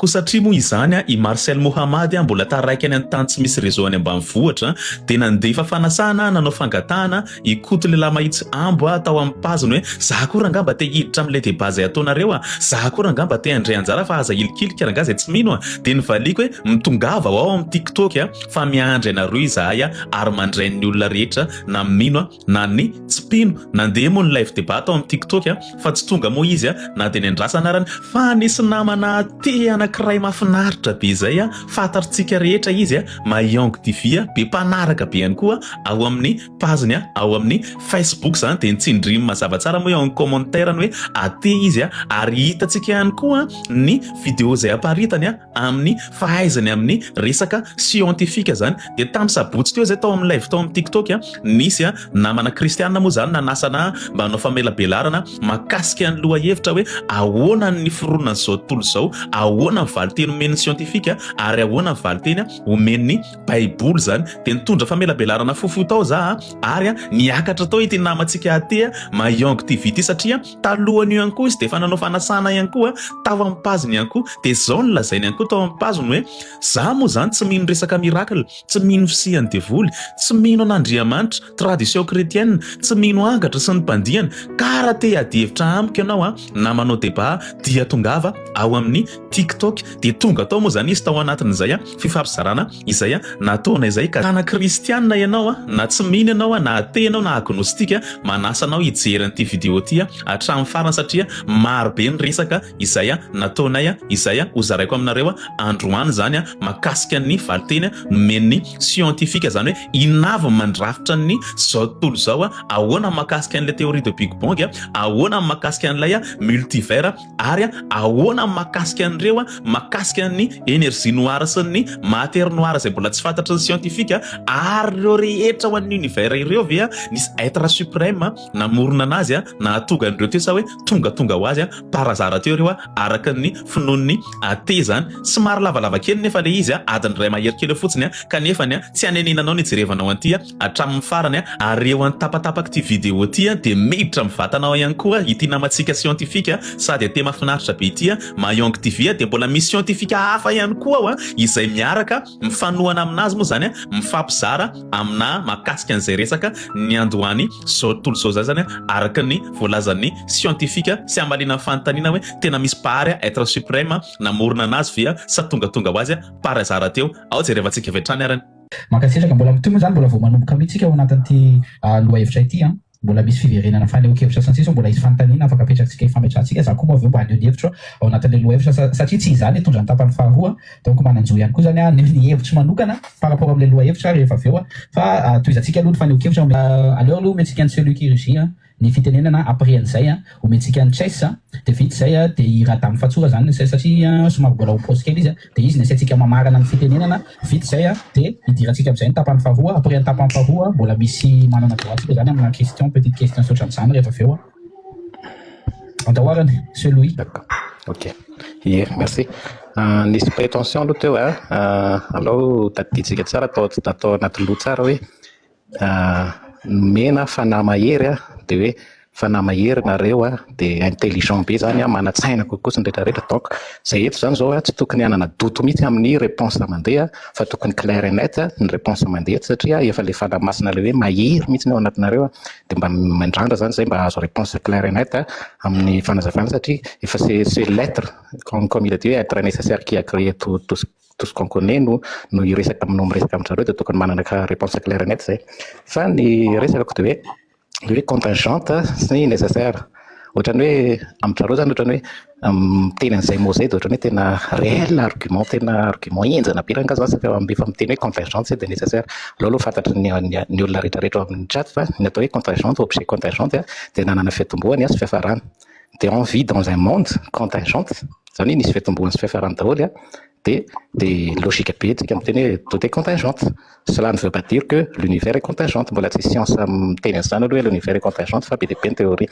Koa satria moa izany i Marcel Mohamady mbola taraiky any an-tany tsy misy réseau any ambanivohitra dia nandefa fanasana nanao fangatahana i Koto lehilahy mahitsy ambo tao amin'ny page-ny hoe za koa rangaha mba te hiditra amin'ilay débat izay ataonareo a! Za koa rangaha mba te handray anjara fa aza hilikilika rangaha izay tsy mino a! Dia novaliako hoe mitongava ao amin'ny tiktok a! Fa miandry anareo izahay ary mandray ny olona rehetra na mino na ny tsy mpino. Nandeha moa ny live debat tao amin'ny tiktok fa tsy tonga moa izy na dia niandrasana arany fa nisy namana athée anankiray mahafinaritra be izay fantatritsika rehetra izy Mayong TV be mpanaraka be ihany koa ao amin'ny page-ny ao amin'ny facebook izany dia nitsindrimy mazava tsara moa eo amin'ny commentaire-ny hoe athée izy ary hitantsika ihany koa ny video izay aparitany amin'ny fahaizany amin'ny resaka siantifika zany. Dia tamin'ny sabotsy teo zay tao amin'ny live tao amin'ny TikTok nisy namana kristiana moa zany nanasa anah mba hanao famelabelarana mahakasika ny lohahevitra hoe ahoana ny niforonan'izao tontolo izao, ahoana ny valinteny omen'ny siantifika ary ahoana ny valinteny omen'ny baiboly zany. Dia nitondra famelabelarana fohifohy tao za ary niakatra tao ity namantsika athée Mayong TV ity satria Talohan'io ihany koa izy dia efa nanao fanasana ihany koa tao amin'ny page-ny ihany koa. Dia izao no lazainy ihany koa tao amin'ny page-ny hoe, Za moa izany tsy mino resaka miracle, tsy mino fisian'ny devoly, tsy mino an'Andriamanitra, tradition chrétienne, tsy mino angatra sy ny mpandihany, ka raha te hiady hevitra amiko ianao an, na manao débat dia tongava ao amin'ny tiktok. Dia tonga tao moa izany izy tao anatin'izay fifampizarana izay nataonay izay ka na kristianina ianao na tsy mino ianao na athée ianao na agnostique manasa anao hijery an'ity vidéo ity hatramin'ny farany satria maro be ny resaka izay nataonay izay ho zaraiko aminareo androany izany mahakasika ny valinteny nomen'ny scientifique izany hoe inona avy ny mandrafitra ny zao tontolo izao, ahoana ny mahakasika an'ilay théorie de big bang, ahoana ny mahakasika an'ilay multivers. Ary ahoana ny mahakasika an'ireo mahakasika ny énergie noire sy ny matière noire izay mbola tsy fantatry ny scientifique ary ireo rehetra ao an'ny univers ireo ve nisy être suprême namorona anazy nahatonga an'ireo teo sa hoe tongatonga ho azy par hasard teo ireo araka ny finoan'ny athée izany. Somary lavalava kely nefa ilay izy adiny iray mahery kely eo fotsiny kanefa tsy hanenenanao ny hijerevanao an'ity hatramin'ny farany ary eo an-tapatapak'ity vidéo ity dia miditra amin'ny vatanao ihany koa ity namantsika scientifique sady athée mahafinaritra be ity Mayong TV dia mbola misy scientifique hafa ihany koa ao izay miaraka mifanohana aminazy moa izany mifampizara aminà mahakasika an'izay resaka niandohany izao tontolo izao izay izany araka ny voalazan'ny scientifique sy hamaliana ny fanontaniana hoe tena misy mpahary être suprême namorona anazy ve sa tongatonga ho azy par hasard teo ao jerevantsika avy hatrany ary ny Mankasitraka. Mbola mitohy moa izany, mbola vao manomboka mihitsy isika ao anatin'ity lohahevitra ity an. Mbola misy fiverenana fanehoan-kevitra sy ny sisa, mbola hisy fanontaniana afaka apetrakantsika hifametrahantsika. Izaho koa moa avy eo mba haneho ny hevitro ao anatin'ilay lohahevitra satria tsy izaho no hitondra ny tapany faharoa, donc manan-jo ihany koa izany aho haneho ny hevitro manokana par rapport amin'ilay lohahevitra rehefa avy eo. Fa tohizantsika aloha ny fanehoan-kevitra. Aleo aloha omentsika an'i Celui qui rugit an. Ny fitenenana après an'izay an, omentsika an'i Chess an, dia vita izay an, dia i Radama Fatsora izany no satria somary mbola au poste kely izy an, dia izy no asaintsika mamarana ny fitenenana, vita izay an, dia hidirantsika amin'izay ny tapany faharoa, après ny tapany faharoa mbola misy manana droit tsika izany amina question, petite question sy ohatran'izany rehefa avy eo an. Andao arany, Monsieur Louis. D'accord, ok. Ie, merci. Nisy prétention aloha teo an, alao tadidintsika tsara atao atao anaty loha tsara hoe Nomena fanahy mahery aho dia hoe fanahy mahery nareo a, dia intelligent be zany aho, manan-tsaina kokoa sy ny rehetra rehetra donc zay eto zany zao a tsy tokony hanana doute mihitsy amin'ny réponse mandeha fa tokony clair et net ny réponse mandeha eto satria efa le fanahy masina le hoe mahery mihitsy ny ao anatinareo a, dia mba miandrandra zany zay mba hahazo réponse clair et net amin'ny fanazavana satria efa c'est c'est l'être comme comme il a dit hoe être nécessaire qui a créé tout tout tout ce qu'on connait no no hiresaka no miresaka amin-dry zareo dia tokony manana réponse claire et nette zay. Fa ny resakako dia hoe le hoe contingente sy nécessaire. Ohatran'ny hoe amin-dry zareo zany ohatran'ny hoe miteny an'izay mot zay dia ohatran'ny hoe tena réel argument, tena argument henjana be rangahy zany satria efa miteny hoe contingente dia nécessaire. Aleo aloha fantatry ny ny olona rehetrarehetra ao amin'ny chat fa ny atao hoe contingente, objet contingente dia nanana fiatombohany sy fiafarany. Dia on vit dans un monde contingente, izany hoe nisy fiatombohany sy fiafarany daholo dia dia logique be tsika miteny hoe tout est contingente. Cela ne veut pas dire que l'univers est contingente, mbola tsy science miteny an'izany aloha hoe l'univers est contingente fa be dia be ny théorie.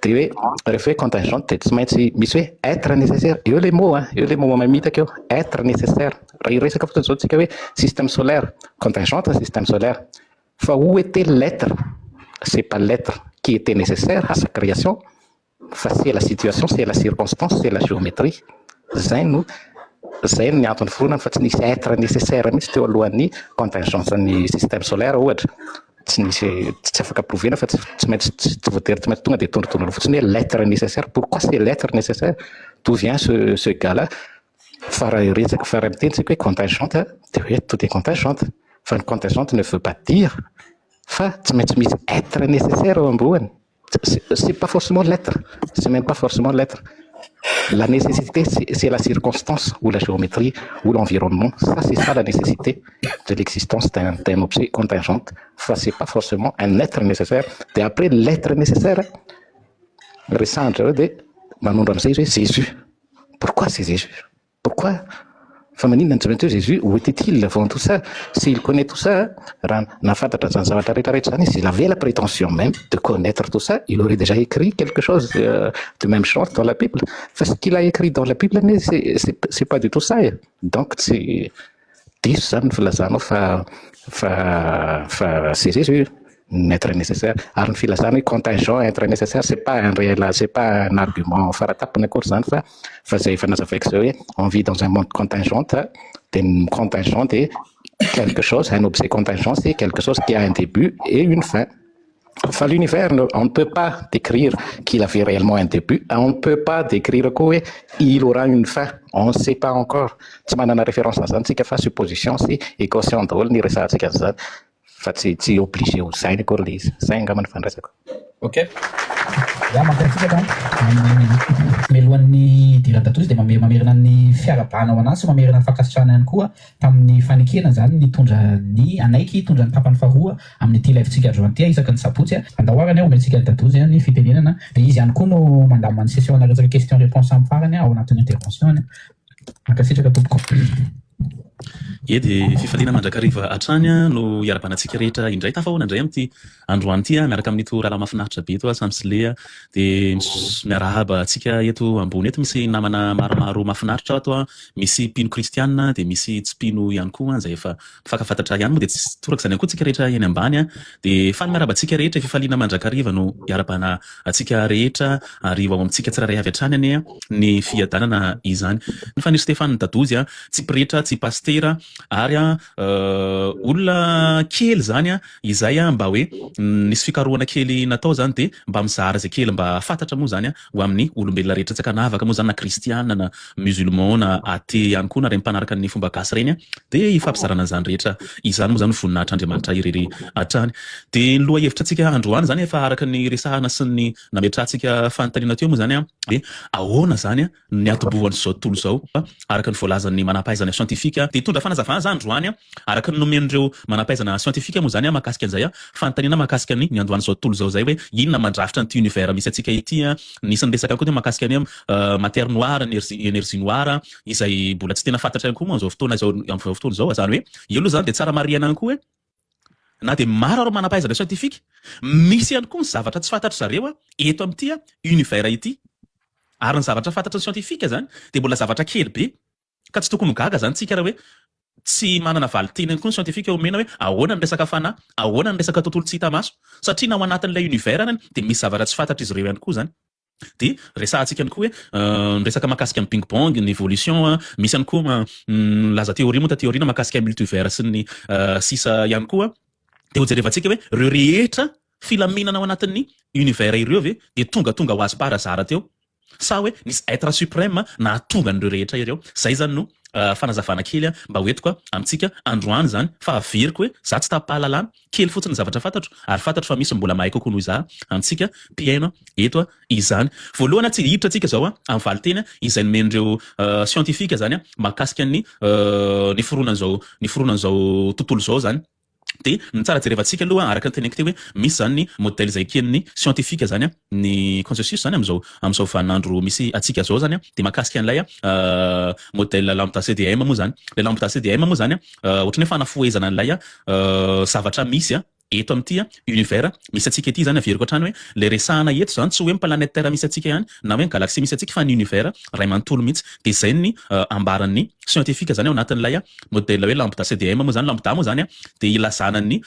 Dia hoe rehefa hoe contingente dia tsy maintsy misy hoe être nécessaire, eo ilay mot an, eo ilay mot mamitaka eo, être nécessaire. Raha hiresaka fotsiny izao tsika hoe système solaire, contingente ny système solaire. Fa où était l'être? C'est pas l'être qui était nécessaire à sa création fa c'est la situation, c'est la circonstance, c'est la géométrie. Zay no Zay ny antony fironana fa tsy nisy être nécessaire mihitsy teo alohan'ny contingence ny système solaire ohatra. Tsy nisy, tsy afaka prouver-na fa tsy maintsy, tsy voatery tsy maintsy tonga dia tondrotondrona fotsiny hoe l'être nécessaire. Pourquoi c'est l'être nécessaire? D'où vient ce gars là? Fa raha resaka, fa raha miteny tsika hoe contingente dia hoe tout est contingente. Fa ny contingente ne veut pas dire fa tsy maintsy misy être nécessaire ao ambohany. C'est pas forcément l'être, c'est même pas forcément l'être. La nécessité, c'est la circonstance ou la géométrie ou l'environnement. Ça, c'est ça la nécessité de l'existence d'un objet contingent. Ça, c'est pas forcément un être nécessaire. Et après, l'être nécessaire, resandra de manondro am'izay izy hoe Jésus. Pourquoi c'est Jésus? Pourquoi? Fa maninona ny tsy maintsy hoe Jésus? Où était-il avant tout ça? S'il connaît tout ça, raha nahafantatra zany zavatra rehetrarehetra zany izy, il avait la prétention même de connaître tout ça, il aurait déjà écrit quelque chose de même genre dans la Bible. Fa ce qu'il a écrit dans la Bible, mais c'est pas du tout ça. Donc tsy diso zany ny filazanao fa c'est Jésus être nécessaire. Ary ny filazana hoe contingent être nécessaire, c'est pas un réel, c'est pas un argument faratapony akory zany, fa zay efa nazavaiko zao hoe on vit dans un monde contingent. De ny contingent de quelque chose, un objet contingent, c'est quelque chose qui a un début et une fin. Fa l'univers, on ne peut pas décrire qu'il avait réellement un début, on ne peut pas décrire koa hoe il aura une fin, on ne sait pas encore. Tsy manana référence zany tsika fa supposition sy équation daholo ny resahantsika zany, fa tsy obligé ho zay akory le izy. Zay angamba ny fandraisako. Ok, ya, mampiatsika mialohan'ny dirantatozy de mamerina ny fiarabana ao anazy sy mamerina ny fankasitrahana ihany koa tamin'ny fanekena zany nitondra ny anaiky tondra ny tapany faharoa amin'ny ty live-tsika androany ty isaky ny sabotsy. Andahoarany a omentsika ny dadozy ny fitenenana, de izy ihany koa no mandamina ny session na resaka question réponse amin'ny farany ao anatin'ny intervention. Mankasitraka tompoko. E de fifaliana mandrakariva hatrany a no iarabanantsika rehetra indray tafahoana indray am'ty androany ty a, miaraka amin'ito rahalahy mahafinaritra be eto a, Samsyle a. De miarahaba antsika eto ambony eto, misy namana maromaro mahafinaritra ato a, misy mpino kristianina, de misy tsy mpino ihany koa zay efa mifankafantatra ihany moa, de tsy toraka zany ihany koa tsika rehetra eny ambany a. De faly miarahaba antsika rehetra, fifaliana mandrakariva no iarabana antsika rehetra, ary ho ao amintsika tsirairay avy hatrany anie ny fiadanana izany. Ny Faniry Stefany Dadozy a, tsy pretra, tsy pastera, ary a olona kely zany a, izay a mba hoe nisy fikarohana kely natao zany, de mba mizara zay kely mba fantatra moa zany a ho amin'ny olombelona rehetra tsy ankanavaka moa zany, na kristiana na musulman na athée ihany koa, na reny mpanaraka ny fomba gasy reny a, de ifampizarana an'izany rehetra izany moa zany voninahitr'Andriamanitra irery hatrany. De ny loha hevitra antsika androany zany, efa araka ny resahana sy ny nametrahantsika fanontaniana teo moa zany a, de ahoana zany a ny atombohan'izao tontolo zao araka ny voalazan'ny manam-pahaizana scientifique? De hitondra fanazavana zany androany a, araka ny nomen'ireo manam-pahaizana scientifique moa zany a, mahakasika an'izay a fanontaniana mahakasika ny niandohan'izao tontolo zao zay, hoe inona mandrafitra nyty univers misy antsika ity a. Nisy ny resaka koa mahakasika ny matière noire, énergie noire, izay mbola tsy tena fantatra ihany koa moa am'izao fotoana zao, am'izao fotoana zao zany. Hoe io aloha zany de tsara marihana ihany koa hoe na de maro aro manam-pahaizana scientifique, misy ihany koa ny zavatra tsy fantatry zareo a eto amin'ity a univers ity, ary ny zavatra fantatra ny scientifique zany de mbola zavatra kely be, ka tsy tokony ho gaga zany tsika raha hoe tsy manana valiteny ihany koa ny scientifique omena hoe ahoana ny resaka fanahy, ahoana ny resaka tontolo tsy hita maso, satria na ao anatin'ilay univers any de misy zavatra tsy fantatra izy ireo ihany koa zany. De resahantsika ihany koa hoe ny resaka mahakasika ny Big Bang, ny évolution a, misy ihany koa laza théorie moa tateoriana mahakasika multivers sy ny sisa ihany koa. De ho jerevantsika hoe reo rehetra filaminana ao anatin'ny univers ireo ve de tonga ho azy par hasard teo, sa hoe nisy être suprême nahatonga an'ireo rehetra ireo? Zay zany no fanazavana kely a mba hoentiko a amintsika androany zany. Fa averiko hoe za tsy tapahalalana, kely fotsiny ny zavatra fantatro, ary fantatro fa misy mbola mahay kokoa noho iza amintsika mpiaino eto a izany. Voalohany a, tsy hiditra atsika zao a amin'ny valiteny a izay nomen'ireo scientifique zany a mahakasika ny fironan'izao tontolo zao zany. De ny tsara jerevantsika aloha, araka ny teneniko teo, hoe misy zany ny modèle zay eken'ny scientifique zany a, ny consensus zany am'izao vaninandro misy atsika zao zany a, de mahakasika an'ilay a modèle lambda CDM moa zany. Le lambda CDM moa zany a ohatrany hoe fanafohezana an'ilay a zavatra misy a eto amin'ity a univers misy atsika ity zany. Averiko hatrany hoe le resahana eto zany tsy hoe ny planète Terre misy atsika ihany na hoe ny galaxie misy atsika, fa ny univers ray manontolo mihitsy. De zay ny ambaran'ny scientifique zany ao anatin'ilay modèle hoe lambda CDM moa zany. Lambda moa zany dia ilazana ny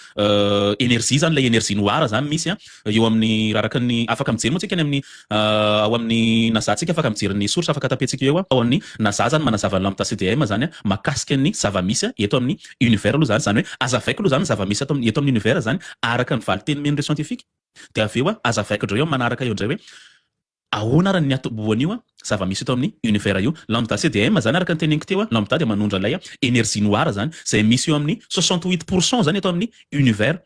énergie zany, ilay énergie noire zany misy eo amin'ny, araka ny afaka mijery moa tsika any amin'ny ao amin'ny NASA tsika, afaka mijery ny source afaka tapentsika eo ao amin'ny NASA zany manazava ny lambda CDM zany mahakasika ny zava-misy eto amin'ny univers aloha zany. Zany hoe azavaiko aloha zany ny zava-misy ato eto amin'ny univers zany araka ny valin-teny nomen'ireo scientifique, dia avy eo azavaiko indray eo manaraka eo indray hoe ahoana ary ny niatombohan'io zava-misy eto amin'ny univers io. Lambda CDM zany, araka ny teneniko teo, lambda dia manondro an'ilay énergie noire zany izay misy eo amin'ny 68% zany eto amin'ny univers.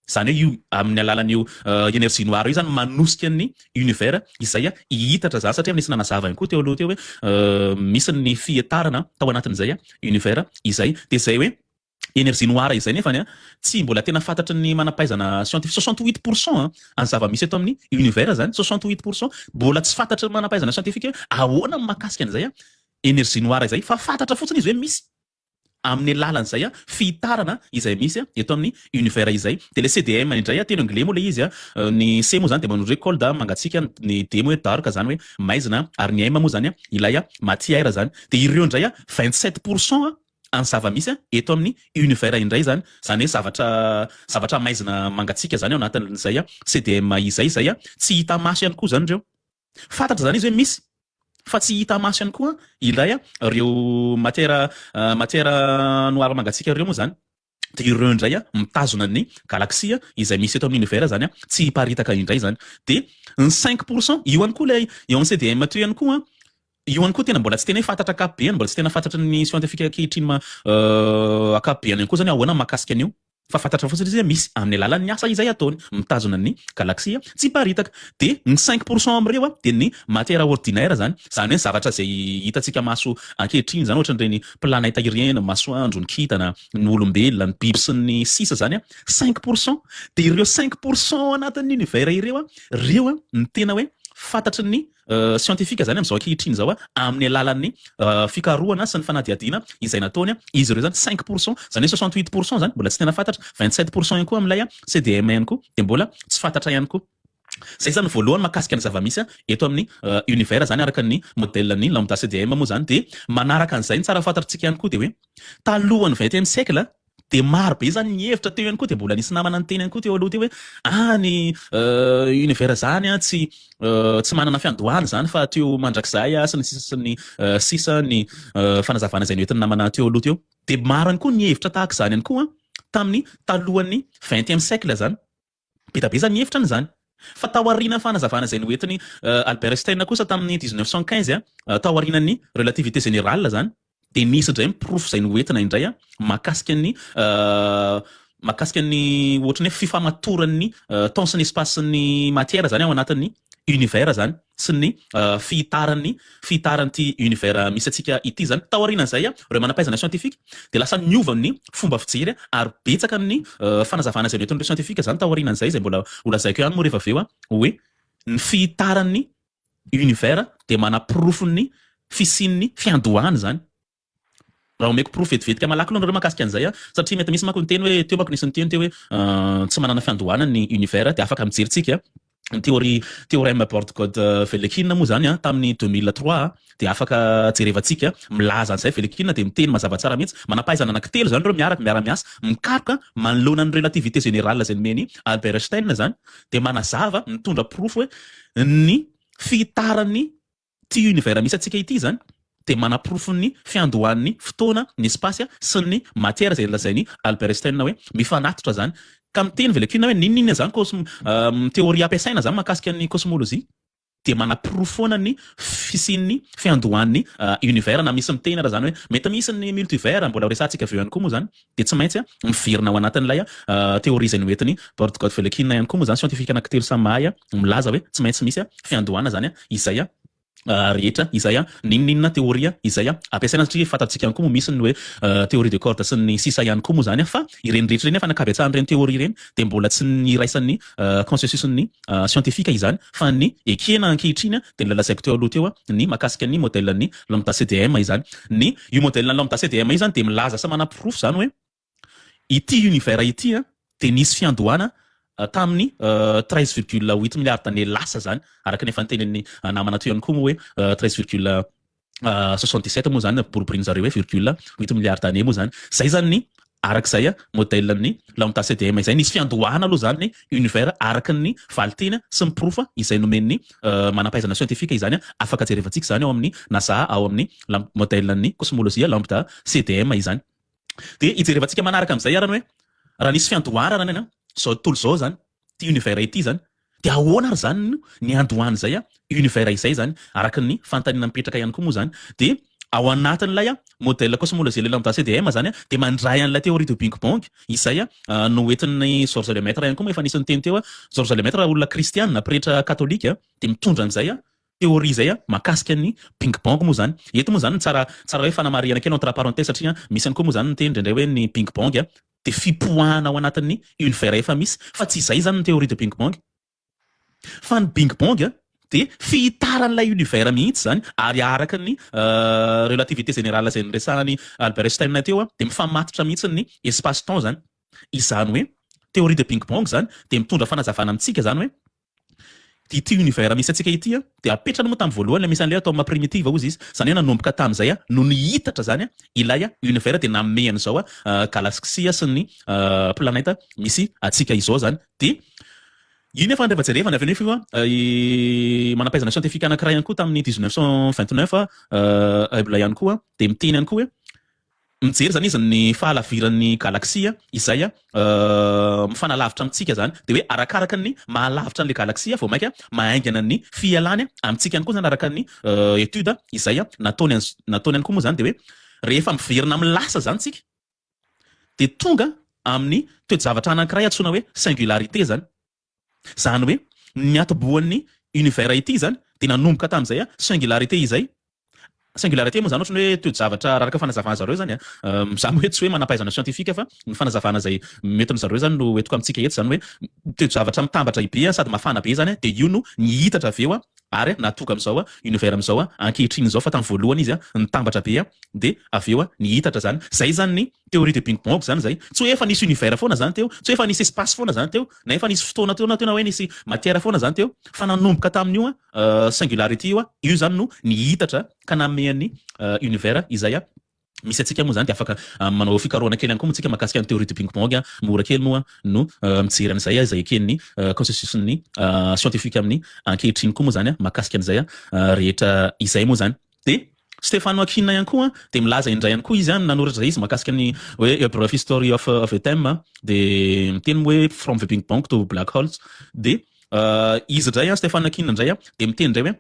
Izany hoe io amin'ny alalan'io énergie noire io zany manosika ny univers izay hihitatra zany, satria nisy nanazava ihany koa teo aloha teo hoe misy ny fihitarana tao anatin'izay univers izay. Dia izay hoe énergie noire izay nefany tsy mbola tena fantatry ny manam-pahaizana scientifique. 68% any zava-misy eto amin'ny univers zany, 68% mbola tsy fantatry ny manam-pahaizana scientifique hoe ahoana ny mahakasika an'izay énergie noire izay, fa fantatra fotsiny izy hoe misy amin'ny alalan'izay fihitarana izay misy eto amin'ny univers izay. Dia le CDM indray, teny anglais moa le izy, ny C moa zany dia manondro hoe cold, mangatsiaka, ny D moa hoe dark zany hoe maizina, ary ny M moa zany ilay matière zany. Dia ireo indray 27% any zava-misy eto amin'ny univers indray zany, zany hoe zavatra maizina mangatsiaka zany ao anatin'izay CDM izay, zay tsy hita maso ihany koa zany ireo. Fantatra zany izy hoe misy fa tsy hita maso ihany koa ilay ireo matière noire mangatsiaka ireo moa zany. Dia ireo indray mitazona ny galaxie izay misy eto amin'ny univers zany tsy hiparitaka indray zany. Dia ny 5% io ihany koa, ilay eo amin'ny CDM teo ihany koa io ihany koa, tena mbola tsy tena hoe fantatra ankapobeny, mbola tsy tena fantatry ny scientifique ankehitriny ankapobeny ihany koa zany ahoana mahakasika an'io, fa fantatra fotsiny izy hoe misy amin'ny alalan'ny asa izay ataony mitazona ny galaxie tsy hiparitaka. Dia ny 5% amin'ireo dia ny matière ordinaire zany, zany hoe zavatra izay hitantsika maso ankehitriny zany, ohatran'ireny planète ireny, masoandro, ny kintana, ny olombelona, ny biby sy ny sisa zany, 5%. Dia ireo 5% anatin'ny univers ireo ireo ny tena hoe fantatry ny scientifique zany amin'izao ankehitriny izao amin'ny alalan'ny fikarohana sy ny fanadihadiana izay nataony izy ireo zany. 5% zany hoe 68% zany mbola tsy tena fantatra, 27% ihany koa amin'ilay CDM ihany koa dia mbola tsy fantatra ihany koa. Zay zany voalohany mahakasika ny zava-misy eto amin'ny univers zany araka ny modèle ny lambda CDM moa zany. Dia manaraka an'izay, ny tsara fantatritsika ihany koa dia hoe talohan'ny vingtième siècle dia maro be zany ny hevitra teo ihany koa, dia mbola nisy namana niteny ihany koa teo aloha teo hoe ny univers zany tsy manana fiandohana zany fa teo mandrakizay sy ny sisa sy ny sisa, ny fanazavana izay noentin'ny namana teo aloha teo. Dia maro ihany koa ny hevitra tahaka izany ihany koa tamin'ny talohan'ny vingtième siècle zany, be dia be zany ny hevitra an'izany. Fa tao aorian'ny fanazavana izay noentin'i Albert Einstein kosa tamin'ny 1915, tao aorian'ny relativité générale zany, dia nisy indray ny porofo izay noentina indray mahakasika ny ohatran'ny hoe fifamatoran'ny temps sy ny espace sy ny matière zany ao anatin'ny univers zany sy ny fihitaran'ity univers misy antsika ity zany. Tao aorianan'izay, ireo manam-pahaizana scientifique dia lasa niova ny fomba fijery ary betsaka ny fanazavana izay noentin'ireo scientifique zany tao aorianan'izay, izay mbola ho lazaiko ihany moa rehefa avy eo, hoe ny fihitaran'ny univers dia manaporofo ny fisian'ny fiandohana zany. Raha omeko porofo vetivetika malaky aloha nareo mahakasika an'izay, satria mety misy manko niteny hoe teo manko nisy niteny teo hoe tsy manana fiandohana ny univers, dia afaka mijery tsika ny théorie, théorème Borde-Guth-Velikin moa zany tamin'ny 2003, dia afaka jerevantsika milaza an'izay. Velikin dia miteny mazava tsara mihitsy, manam-pahaizana anankitelo zany ireo miaraka miara-miasa mikaroka manoloana ny relativité générale izay nomeny Albert Einstein zany, dia manazava mitondra porofo hoe ny fihitaran'ny ty univers misy antsika ity zany dia manaporofo ny fiandohan'ny fotoana, ny espace sy ny matière izay lazainy Albert Einstein hoe mifanatitra zany. Ka miteny Velikin hoe n'inon'inona zany théorie ampiasaina zany mahakasika ny cosmologie dia manaporofo foana ny fisian'ny fiandohan'ny univers. Na misy miteny raha zany hoe mety misy ny multivers, mbola resahantsika avy eo ihany koa moa zany, dia tsy maintsy miverina ao anatin'ilay théorie izay noentiny Borde-Guth-Velikin ihany koa moa zany, scientifique anankitelo samy mahay milaza hoe tsy maintsy misy fiandohana zany izay rehetra izay, n'inon'inona théorie izay ampiasaina, satria fantatsika ihany koa moa misy ny hoe théorie de corde sy ny sisa ihany koa moa zany. Fa ireny rehetra ireny, efa nankabetsahan'ireny théorie ireny, dia mbola tsy niraisan'ny consensus ny scientifique izany, fa ny ekena ankehitriny dia ny lazaiko teo aloha teo, ny mahakasika ny modèle ny lambda CDM izany. Ny io modèle ny lambda CDM io zany dia milaza sy manaporofo zany hoe ity univers ity dia nisy fiandohana tamin'ny 13,8 milliards d'années lasa zany, araka ny efa nitenen'ny namana teo ihany koa moa hoe 13, 77 moa zany boriborin'ny zareo hoe virgule huit milliards d'années moa zany. Zay zany ny arak'izay modèle ny lambda CDM izay. Nisy fiandohana aloha zany ny univers araka ny valinteny sy ny porofo izay nomen'ny manam-pahaizana scientifique izany. Afaka jerevantsika izany ao amin'ny NASA, ao amin'ny modèle ny cosmologie lambda CDM izany. Dia hijerevantsika manaraka amin'izay arany hoe raha nisy fiandohana zany zao tontolo izao zany, ity univers ity zany, dia ahoana ary zany no niandohan'izay univers izay zany, araka ny fanontaniana mipetraka ihany koa moa zany. Dia ao anatin'ilay modèle cosmologie le lambda CDM zany dia mandray an'ilay théorie de Big Bang izay noentin'ny Georges Lemaître ihany koa moa, efa nisy niteny teo. Georges Lemaître olona kristiana, pretra katolika, dia mitondra an'izay théorie izay mahakasika ny Big Bang moa zany. Eto moa zany tsara tsara hoe fanamarihana kely entre parenthèses, satria misy ihany koa moa zany niteny indraindray hoe ny Big Bang dia fipoahana ao anatin'ny univers efa misy, fa tsy izay zany ny théorie de Big Bang, fa ny Big Bang dia fihitaran'ilay univers mihitsy zany. Ary araka ny relativité générale izay niresahany Albert Einstein teo dia mifamatotra mihitsy ny espace temps zany. Izany hoe théorie de Big Bang zany dia mitondra fanazavana amintsika zany hoe ity univers misy antsika ity dia apetrany moa tamin'ny voalohany le misy an'ilay atome primitive ozy izy zany, hoe nanomboka tamin'izay no nihitatra zany ilay univers, dia nanome an'izao galaxie sy ny planète misy atsika izao zany. Dia iny efa rehefa jerevana avy nefa io manam-pahaizana scientifique anankiray ihany koa tamin'ny 1929, Hubble ihany koa, dia miteny ihany koa hoe mijery zany izy ny fahalaviran'ny galaxie izay mifanalavitra amintsika zany, dia hoe arakaraka ny mahalavitra an'le galaxie vao mainka mahaingana ny fialany amintsika ihany koa zany, araka ny étude izay nataony ihany koa moa zany. Dia hoe rehefa miverina amin'ny lasa zany tsika dia tonga amin'ny toe-javatra anankiray antsoina hoe singularité zany. Zany hoe ny atombohan'ny univers ity zany dia nanomboka tamin'izay singularité izay. Singularité moa zany ohatrany hoe toe-javatra, araka fanazavana zareo zany za moa hoe tsy hoe manam-pahaizana scientifique, fa ny fanazavana zay mety zareo zany no entiko amintsika eto zany, hoe toe-javatra mitambatra be sady mafana be zany, dia io no nihitatra avy eo ary nahatonga amin'izao univers amin'izao ankehitriny izao. Fa tamin'ny voalohany izy nitambatra be, dia avy eo nihitatra zany. Zay zany ny théorie de Big Bang zany. Zay tsy hoe efa nisy univers foana zany teo, tsy hoe efa nisy espace foana zany teo, na efa nisy fotoana teo, na tena hoe nisy matière foana zany teo, fa nanomboka tamin'io singularité io zany no nihitatra ka namean'ny univers izay misy antsika moa zany. De afaka manao fikarohana kely ihany koa moa tsika mahakasika ny théorie de Big Bang. Mora kely moa no mijery an'izay izay eken'ny consensus-ny scientifique amin'ny ankehitriny koa moa zany mahakasika an'izay rehetra izay moa zany. De Stephen Hawking ihany koa de milaza indray ihany koa izy nanoratra zay izy mahakasika ny hoe A Brief History of a Time, de miteny hoe From the Big Bang to Black Holes. De izy indray Stephen Hawking indray de miteny indray hoe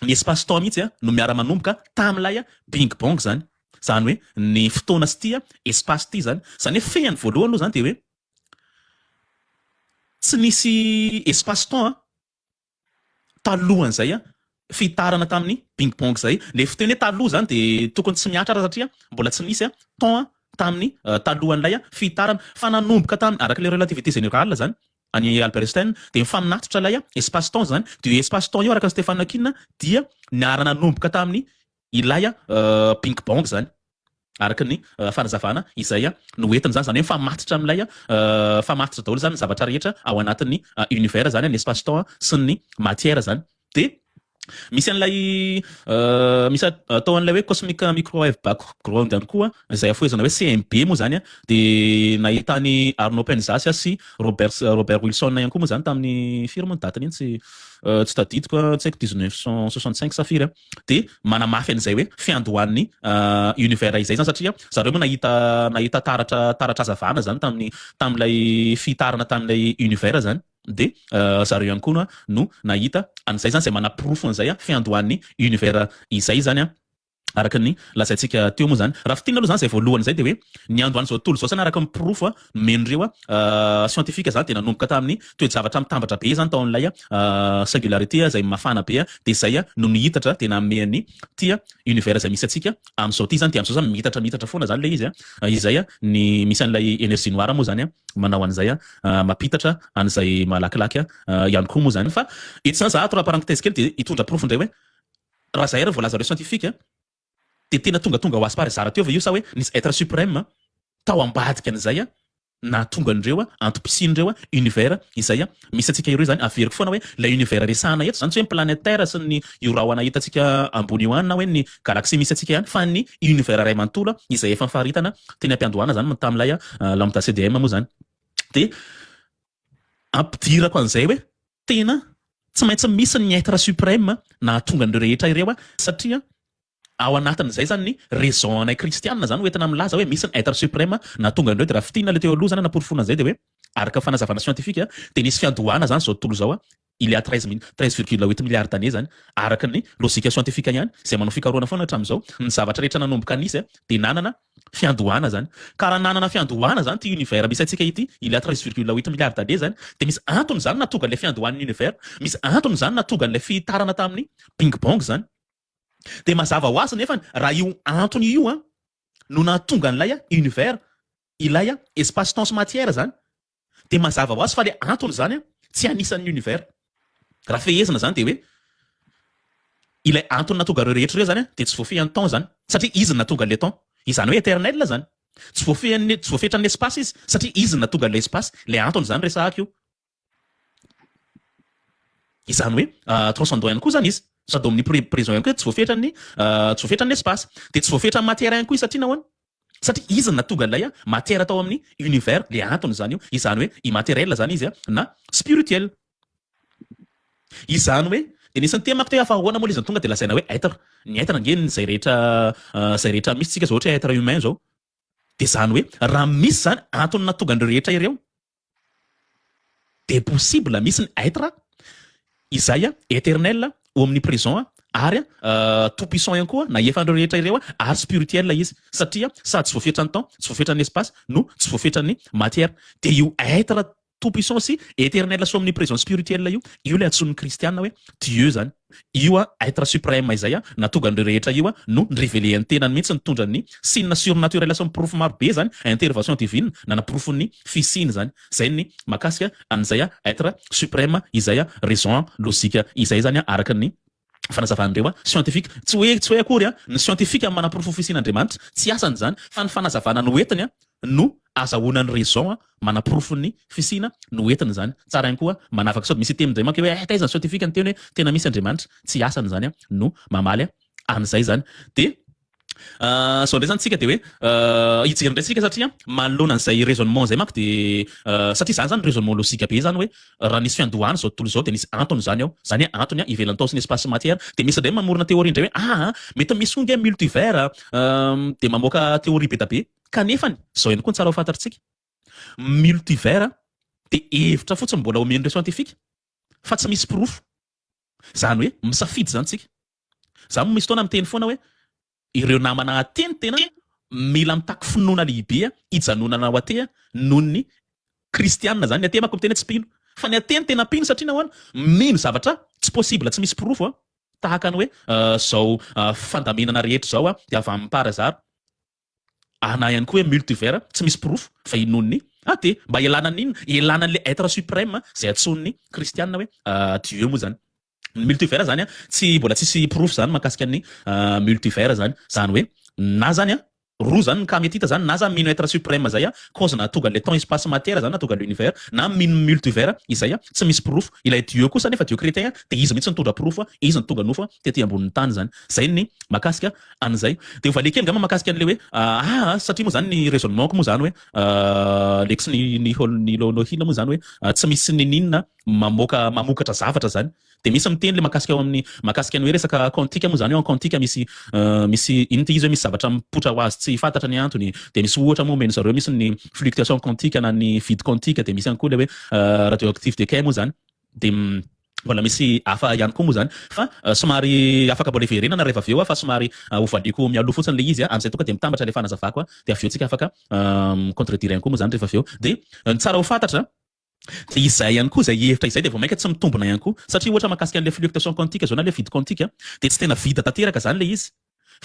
ny espace temps mihitsy no miara-manomboka tam'ilay Big Bang zany. Zany hoe ny fotoana sy ty espace ty zany. Zany hoe fehany voalohany aloha zany de hoe tsy nisy espace temps talohan'izay fitarana tamin'ny Big Bang zay. Le fiteny hoe taloha zany de tokony tsy miatra raha, satria mbola tsy nisy temps tamin'ny talohan'ilay fitarana, fa nanomboka tamin'ny araka le relativité générale zany any Albert Einstein de mifaminatitra ilay espace temps zany. De io espace temps io, araka ny Stephen Hawking, dia niara nanomboka tamin'ny ilay Big Bang zany, araka ny fanazavana izay no entiny zany. Zany hoe mifamatitra amin'ilay famatitra daholo zany ny zavatra rehetra ao anatin'ny univers zany, ny espace temps sy ny matière zany. De misy an'ilay misy atao an'ilay hoe cosmic microwave background ihany koa izay afohezana hoe CMB moa zany de nahitany Arno Penzias sy Robert Wilson ihany koa moa zany tamin'ny firy moa ny datany iny, tsy tadidiko, tsy haiko, 1965 sa firy de manamafy an'izay hoe fiandohan'ny univers izay zany, satria zareo moa nahita taratra hazavana zany tamin'ilay fitarana tamin'ilay univers zany. De zareo ihany koa no nahita an'izay zany, zay manaporofo an'izay fiandohan'ny univers izay zany araka ny lazaintsika teo moa zany. Raha fintinina aloha zany zay voalohany zay de hoe ny andohan'izao tontolo zao zany, araka ny porofo nomen'ireo scientifique zany, de nanomboka tamin'ny toe-javatra mitambatra be zany tao amin'ilay singularité zay mafana be, de zay no nihitatra de nameany tia univers zay misy antsika am'izao ty zany. De am'izao zany mihitatra mihitatra foana zany le izy izay ny misy an'ilay énergie noire moa zany manao an'izay mampitatra an'izay malakilaky ihany koa moa zany. Fa eto zany za ato raha parenthèse kely de hitondra porofo indray hoe raha zay ary voalaza reo scientifique de tena tonga ho azy par hasard teo va io, sa hoe nisy être suprême tao ambadika an'izay? nahatonga an'ireo antom-pisian'ireo univers izay misy antsika ireo izany. Averiko foana hoe ilay univers resahana eto izany tsy hoe ny planète Terre sy ny io rahona hitantsika ambony io ihany na hoe ny galaxie misy antsika ihany fa ny univers iray manontolo izay efa nifaritana teny am-piandohana izany tamin'ilay lambda CDM moa izany. Dia ampidirako an'izay hoe tena tsy maintsy misy ny être suprême nahatonga an'ireo rehetra ireo satria Ao anatin'izay izany ny raison anay kristianina izany ho entina milaza hoe misy ny être supreme nahatonga an'ireo dia raha fintinina ilay teo aloha izany hanaporofoana an'izay dia hoe araka ny fanazavana scientifique dia nisy fiandohana izany izao tontolo izao il y a 13 mille 13,8 milliards d'années izany araka ny lojika scientifique ihany izay manao fikarohana foana hatramin'izao ny zavatra rehetra nanomboka nisy dia nanana fiandohana izany ka raha nanana fiandohana izany ity univers misy antsika ity il y a 13,8 milliards d'années izany dia misy antony izany nahatonga an'ilay fiandohan'ny univers misy antony izany nahatonga an'ilay fihitarana tamin'ny big bang izany. Dia mazava ho azy nefany raha io antony io an no nahatonga an'ilay univers, ilay espace temps sy matière zany, dia mazava ho azy fa ilay antony zany an tsy anisan'ny univers. Raha fehezina zany dia hoe ilay antony nahatonga ireo rehetra ireo zany an dia tsy voafehin'ny temps zany satria izy no nahatonga an'ilay temps. Izany hoe éternel zany. Tsy voafehin'ny, tsy voafetran'ny espace izy satria izy no nahatonga an'ilay espace. Ilay antony zany resahako io. Izany hoe transcendant ihany koa izany izy, sady omniprésent ihany koa, tsy voafetran'ny tsy voafetran'ny espace, dia tsy voafetran'ny matière ihany koa izy satria nahoana? Satria izy no nahatonga an'ilay matière tao amin'ny univers, ilay antony izany io, izany hoe immatériel izany izy na spirituel. Izany hoe, dia nisy niteny manko teo hoe fa ahoana moa ilay izy no tonga dia lazaina hoe être, ny être ange ny izay rehetra izay rehetra misy tsika izao ohatra hoe être humain izao, dia izany hoe raha misy izany antony nahatonga an'ireo rehetra ireo, Dia possible misy ny être izay éternel, omniprésent ary tout puissant ihany koa na efa an'ireo rehetra ireo ary spirituel izy satria sady tsy voafetran'ny temps, tsy voafetran'ny espace no tsy voafetran'ny matière. Dia io être tout puissant sy éternel sy omniprésent spirituel io, io ilay antsoin'ny kristiana hoe Dieu zany. Io être suprême izay nahatonga an'ireo rehetra io no ni-reveler ny tenany mihitsy nitondra ny signe surnaturel sy ny porofo maro be izany, intervention divine nanaporofo ny fisiany izany. Izay ny mahakasika an'izay être suprême izay raison logique izay izany araka ny fanazavan'ireo scientifique. Tsy hoe tsy hoe akory ny scientifique no manaporofo ny fisian'Andriamanitra, tsy asany izany fa ny fanazavana noentiny no azahoana ny raison manaporofo ny fisiana no entiny izany. Tsara ihany koa manavaka sao dia misy hiteny indray manko hoe eh taiza ny scientifique niteny hoe tena misy Andriamanitra. Tsy asany izany no mamaly an'izay izany. Dia izao indray izany tsika dia hoe hijery indray tsika satria manoloana an'izay raisonnement izay manko dia satria izany izany raisonnement logique be izany hoe Raha nisy fiandohana izao tontolo izao dia nisy antony izany ao. Izany hoe antony ivelan'ny tao sy ny espace sy matière. Dia misy indray mamorona théorie indray hoe aa mety misy koa ange multivers dia mamoaka théorie be da be. Kanefany, izao ihany koa no tsara ho fantatritsika, multivers dia hevitra fotsiny mbola omen'ireo scientifique fa tsy misy porofo. Izany hoe misafidy izany tsika. Za moa misy fotoana miteny foana hoe Ireo namana athée no tena mila mitaky finoana lehibe hijanonana ho athée noho ny kristianina zany. Ny athée manko miteny hoe tsy mpino. Fa ny athée no tena mpino satria nahoana? Mino zavatra tsy possible, tsy misy porofo tahaka ny hoe zao fandaminana rehetra izao dia avy amin'ny par hasard. Ana ihany koa hoe multivers tsy misy porofo fa inoan'ny athée. Mba hialana an'inona? Hialana an'ilay être suprême izay antsoin'ny kristianina hoe Dieu moa zany. Ny multivers zany tsy mbola tsisy porofo zany mahakasika ny multivers zany. Zany hoe na zany roa zany ny cas mety hita zany na za mino être supreme zay cause nahatonga an'ilay temps espace matière zany nahatonga l'univers na mino multivers izay tsy misy porofo. Ilay Dieu kosa nefa Dieu chrétien dia izy mihitsy nitondra porofo, izy no tonga nofo tety ambonin'ny tany zany. Zay ny mahakasika an'izay. Dia ho valiako kely angamba mahakasika an'ilay hoe aa satria moa zany ny raisonnement-ko moa zany hoe Lex ny ny ny moa zany hoe tsy misy niniana mamoaka mamokatra zavatra zany de misy miteny le mahakasika ao amin'ny mahakasika ny hoe resaka quantique moa zany eo en quantique misy misy ino ty izy hoe misy zavatra mipoitra ho azy tsy fantatra ny antony de misy ohatra moa omeny zareo misy ny fluctuation quantique na ny vide quantique de misy ihany koa le hoe radioactive decay moa zany de mbola misy hafa ihany koa moa zany fa somary afaka mbola hiverenana rehefa avy eo aho fa somary hovaliako mialoha fotsiny le izy amin'izay tonga de mitambatra le fanazavako de avy eo tsika afaka mi-contredire ihany koa moa zany rehefa avy eo de ny tsara ho fantatra Dia izay ihany koa, izay hevitra izay dia vao mainka tsy mitombina ihany koa. Satria ohatra mahakasika an'ilay fluctuation quantique izao na ilay vide quantique dia tsy tena vide tanteraka izany ilay izy.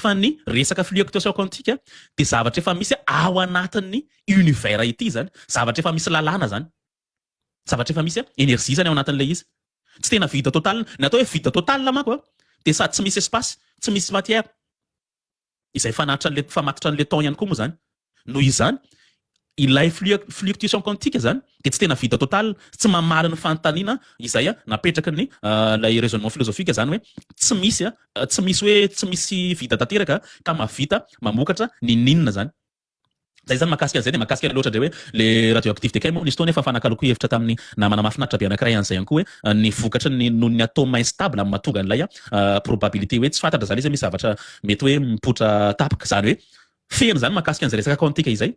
Fa ny resaka fluctuation quantique dia zavatra efa misy ao anatin'ny univers ity izany. Zavatra efa misy lalàna izany. Zavatra efa misy énergie izany ao anatin'ilay izy. Tsy tena vide total. Ny atao hoe vide total manko dia sady tsy misy espace, tsy misy matière. Izay fanatitra an'ilay, famatotra an'ilay temps ihany koa moa izany. Noho izany, Ilay fluctuation quantique zany dia tsy tena vide total, tsy mamaly ny fanontaniana izay napetraky ny ilay raisonnement philosophique zany hoe tsy misy tsy misy hoe tsy misy vide tanteraka ka mahavita mamokatra n'inon'inona zany. Zay zany mahakasika an'izay dia mahakasika loatra indray hoe le radioactive decay moa nisy fotoana efa nifanakaloko hevitra tamin'ny namana mahafinaritra be anankiray an'izay ihany koa hoe ny vokatry ny noho ny atome instable no mahatonga an'ilay probabilité hoe tsy fantatra zany izy hoe misy zavatra mety hoe mipoitra tapaka izany hoe fehiny izany mahakasika an'izay resaka quantique izay.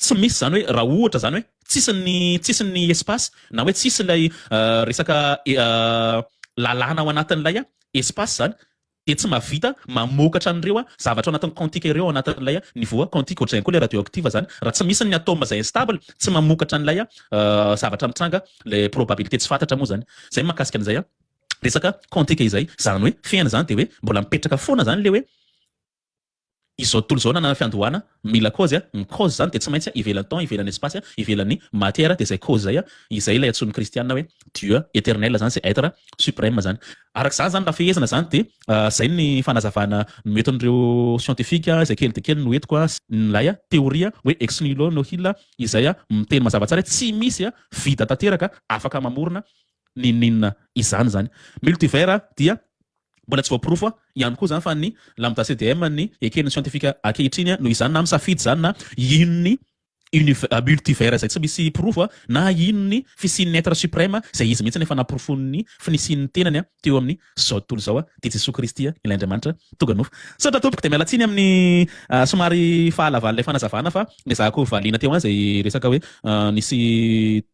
Tsy misy izany hoe raha ohatra izany hoe tsisy ny tsisy ny espace na hoe tsisy ilay resaka lalàna ao anatin'ilay espace izany dia tsy mahavita mamokatra an'ireo zavatra ao anatin'ny quantique ireo ao anatin'ilay niveau quantique. Ohatr'izay ihany koa ilay radioactive izany, raha tsy misy ny atome izay instable tsy mamokatra an'ilay zavatra mitranga ilay probabilité tsy fantatra moa izany. Izay ny mahakasika an'izay resaka quantique izay. Izany hoe fehiny izany dia hoe mbola mipetraka foana izany ilay hoe Izao tontolo izao nanana fiandohana mila cause a, ny cause zany dia tsy maintsy ivelan'ny temps, ivelan'ny espace, ivelan'ny matière dia izay cause izay izay ilay antsoin'ny kristiana hoe Dieu eternel zany sy être supreme zany. Araka izany zany raha fehezina zany dia izay ny fanazavana noentin'ireo scientifique izay kely dia kely no entiko ny ilay théorie hoe ex nihilo nihil izay miteny mazava tsara hoe tsy misy vide tanteraka afaka mamorona n'inon'inona izany zany. Multivers dia Mbola tsy voaporofo ihany koa izany fa ny lambda CDM ny eken'ny siantifika ankehitriny noho izany na misafidy izany na hino ny multivers izay tsy misy porofo na hino ny fisian'ny être supreme izay izy mihitsy no efa naporofoin'ny finisian'ny tenany teo amin'ny izao tontolo izao dia Jesoa Kristy ilay Andriamanitra tonga nofo. Misaotra tompoko dia miala tsiny amin'ny somary fahalavan'ilay fanazavana fa nezahako valiana teo ihany izay resaka hoe nisy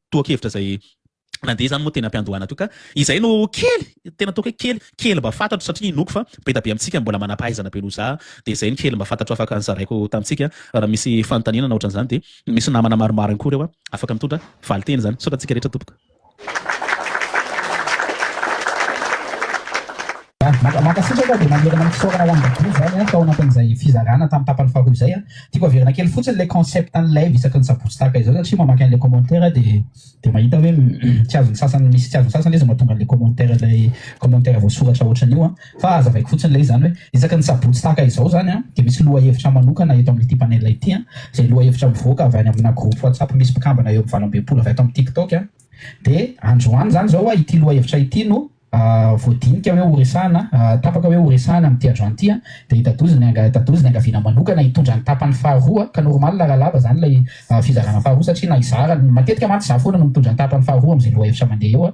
tohan-kevitra izay nandeha izany moa teny am-piandohana teo ka izay no kely, tena ataoko hoe kely, kely mba fantatro satria inoako fa be da be amintsika mbola manam-pahaizana be noho za dia izay ny kely mba fantatro afaka nozaraiko tamintsika, raha misy fanontaniana na ohatran'izany dia misy namana maromaro ihany koa ireo afaka mitondra valin-teny izany. Misaotra antsika rehetra tompoko. Mankasitraka dia mamerina ny fisaorana ho an'i Badou izany tao anatin'izay fizarana tamin'ny tapany faharoa izay. Tiako averina kely fotsiny ilay concept an'ny live isaky ny sabotsy tahaka izao satria mamaky an'ilay commentaire dia dia mahita hoe tsy azon'ny sasany misy tsy azon'ny sasany ilay izy mahatonga an'ilay commentaire ilay commentaire voasoratra ohatran'io an. Fa hazavaiko fotsiny ilay izy izany hoe isaky ny sabotsy tahaka izao izany an dia misy lohahevitra manokana eto amin'ity panel ity an, izay lohahevitra mivoaka avy any amina groupe WhatsApp misy mpikambana eo amin'ny 68 avy ato amin'ny TikTok an. Dia androany izany izao an ity lohahevitra ity no Voadinika hoe horesahana, tapaka hoe horesahana amin'ity androany ity dia i Dadozy nianga Dadozy niangaviana manokana hitondra ny tapany faharoa ka normal raha lava izany ilay fizarana faharoa satria na izaho raha matetika mantsy izaho foana no mitondra ny tapany faharoa amin'izay lohahevitra mandeha eo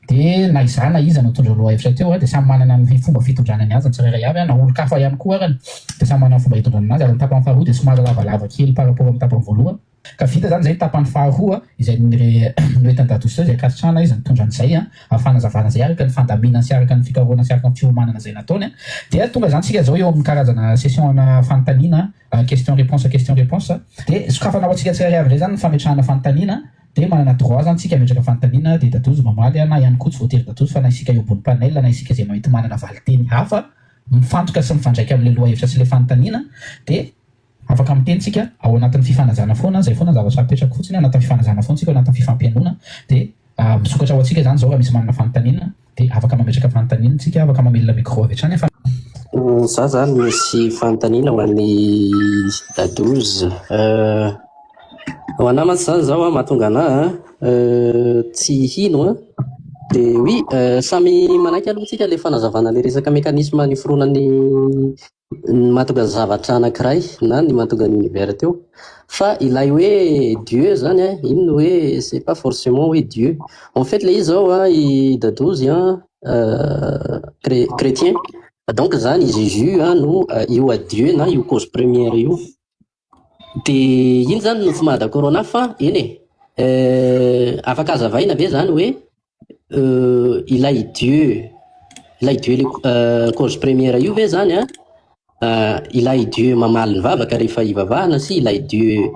dia na izaho na iza no mitondra lohahevitra teo dia samy manana ny fomba fitondrana ny azy ny tsirairay avy na olon-kafa ihany koa arany dia samy manana ny fomba hitondrana anazy ary ny tapany faharoa dia somary lavalava kely par rapport amin'ny tapany voalohany. Ka vita zany zay tapany faharoa izay noentin'i Dadouche teo izay ankasitrahana izy nitondra an'izay an, fanazavana izay araka ny fandaminana sy araka ny fikarohana sy araka ny fiomanana izay nataony an. Dia tonga izany tsika izao eo amin'ny karazana session ana fanontaniana question réponse question réponse. Dia sokafana ho antsika tsirairay avy indray izany ny fametrahana fanontaniana dia manana droit izany tsika hametraka fanontaniana dia Dadouche mamaly na ihany koa tsy voatery Dadouche fa na isika eo ambony panel na isika izay mety manana valinteny hafa mifantoka sy mifandraika amin'ilay lohahevitra sy ilay fanontaniana dia Afaka miteny tsika ao anatin'ny fifanajana foana, zay foana ny zavatra apetrako fotsiny, ao anatin'ny fifanajana foana tsika, ao anatin'ny fifampihainoana dia misokatra ho antsika izany izao raha misy manana fanontaniana dia afaka mametraka fanontaniana tsika, afaka mamelona micro avy hatrany fa. Za zany misy fanontaniana ho an'i Dadouze. Ho anah mantsy zany zao an, mahatonga anah tsy hino an, dia oui samy manaiky aloha tsika le fanazavana le resaka mécanisme niforonan'ny ny mahatonga zavatra anankiray na ny mahatonga ny univers teo fa ilay hoe Dieu zany an, iny no hoe c'est pas forcément hoe Dieu. En fait le izy zao an, i Dadouzy an chrétien donc zany i Jésus an no io à Dieu na io cause première io. Dia iny zany no tsy maha d'accord anahy fa eny e, afaka hazavaina ve zany hoe ilay Dieu, ilay Dieu le cause première io ve zany an, ilay Dieu mamaly ny vavaka rehefa ivavahana sy ilay Dieu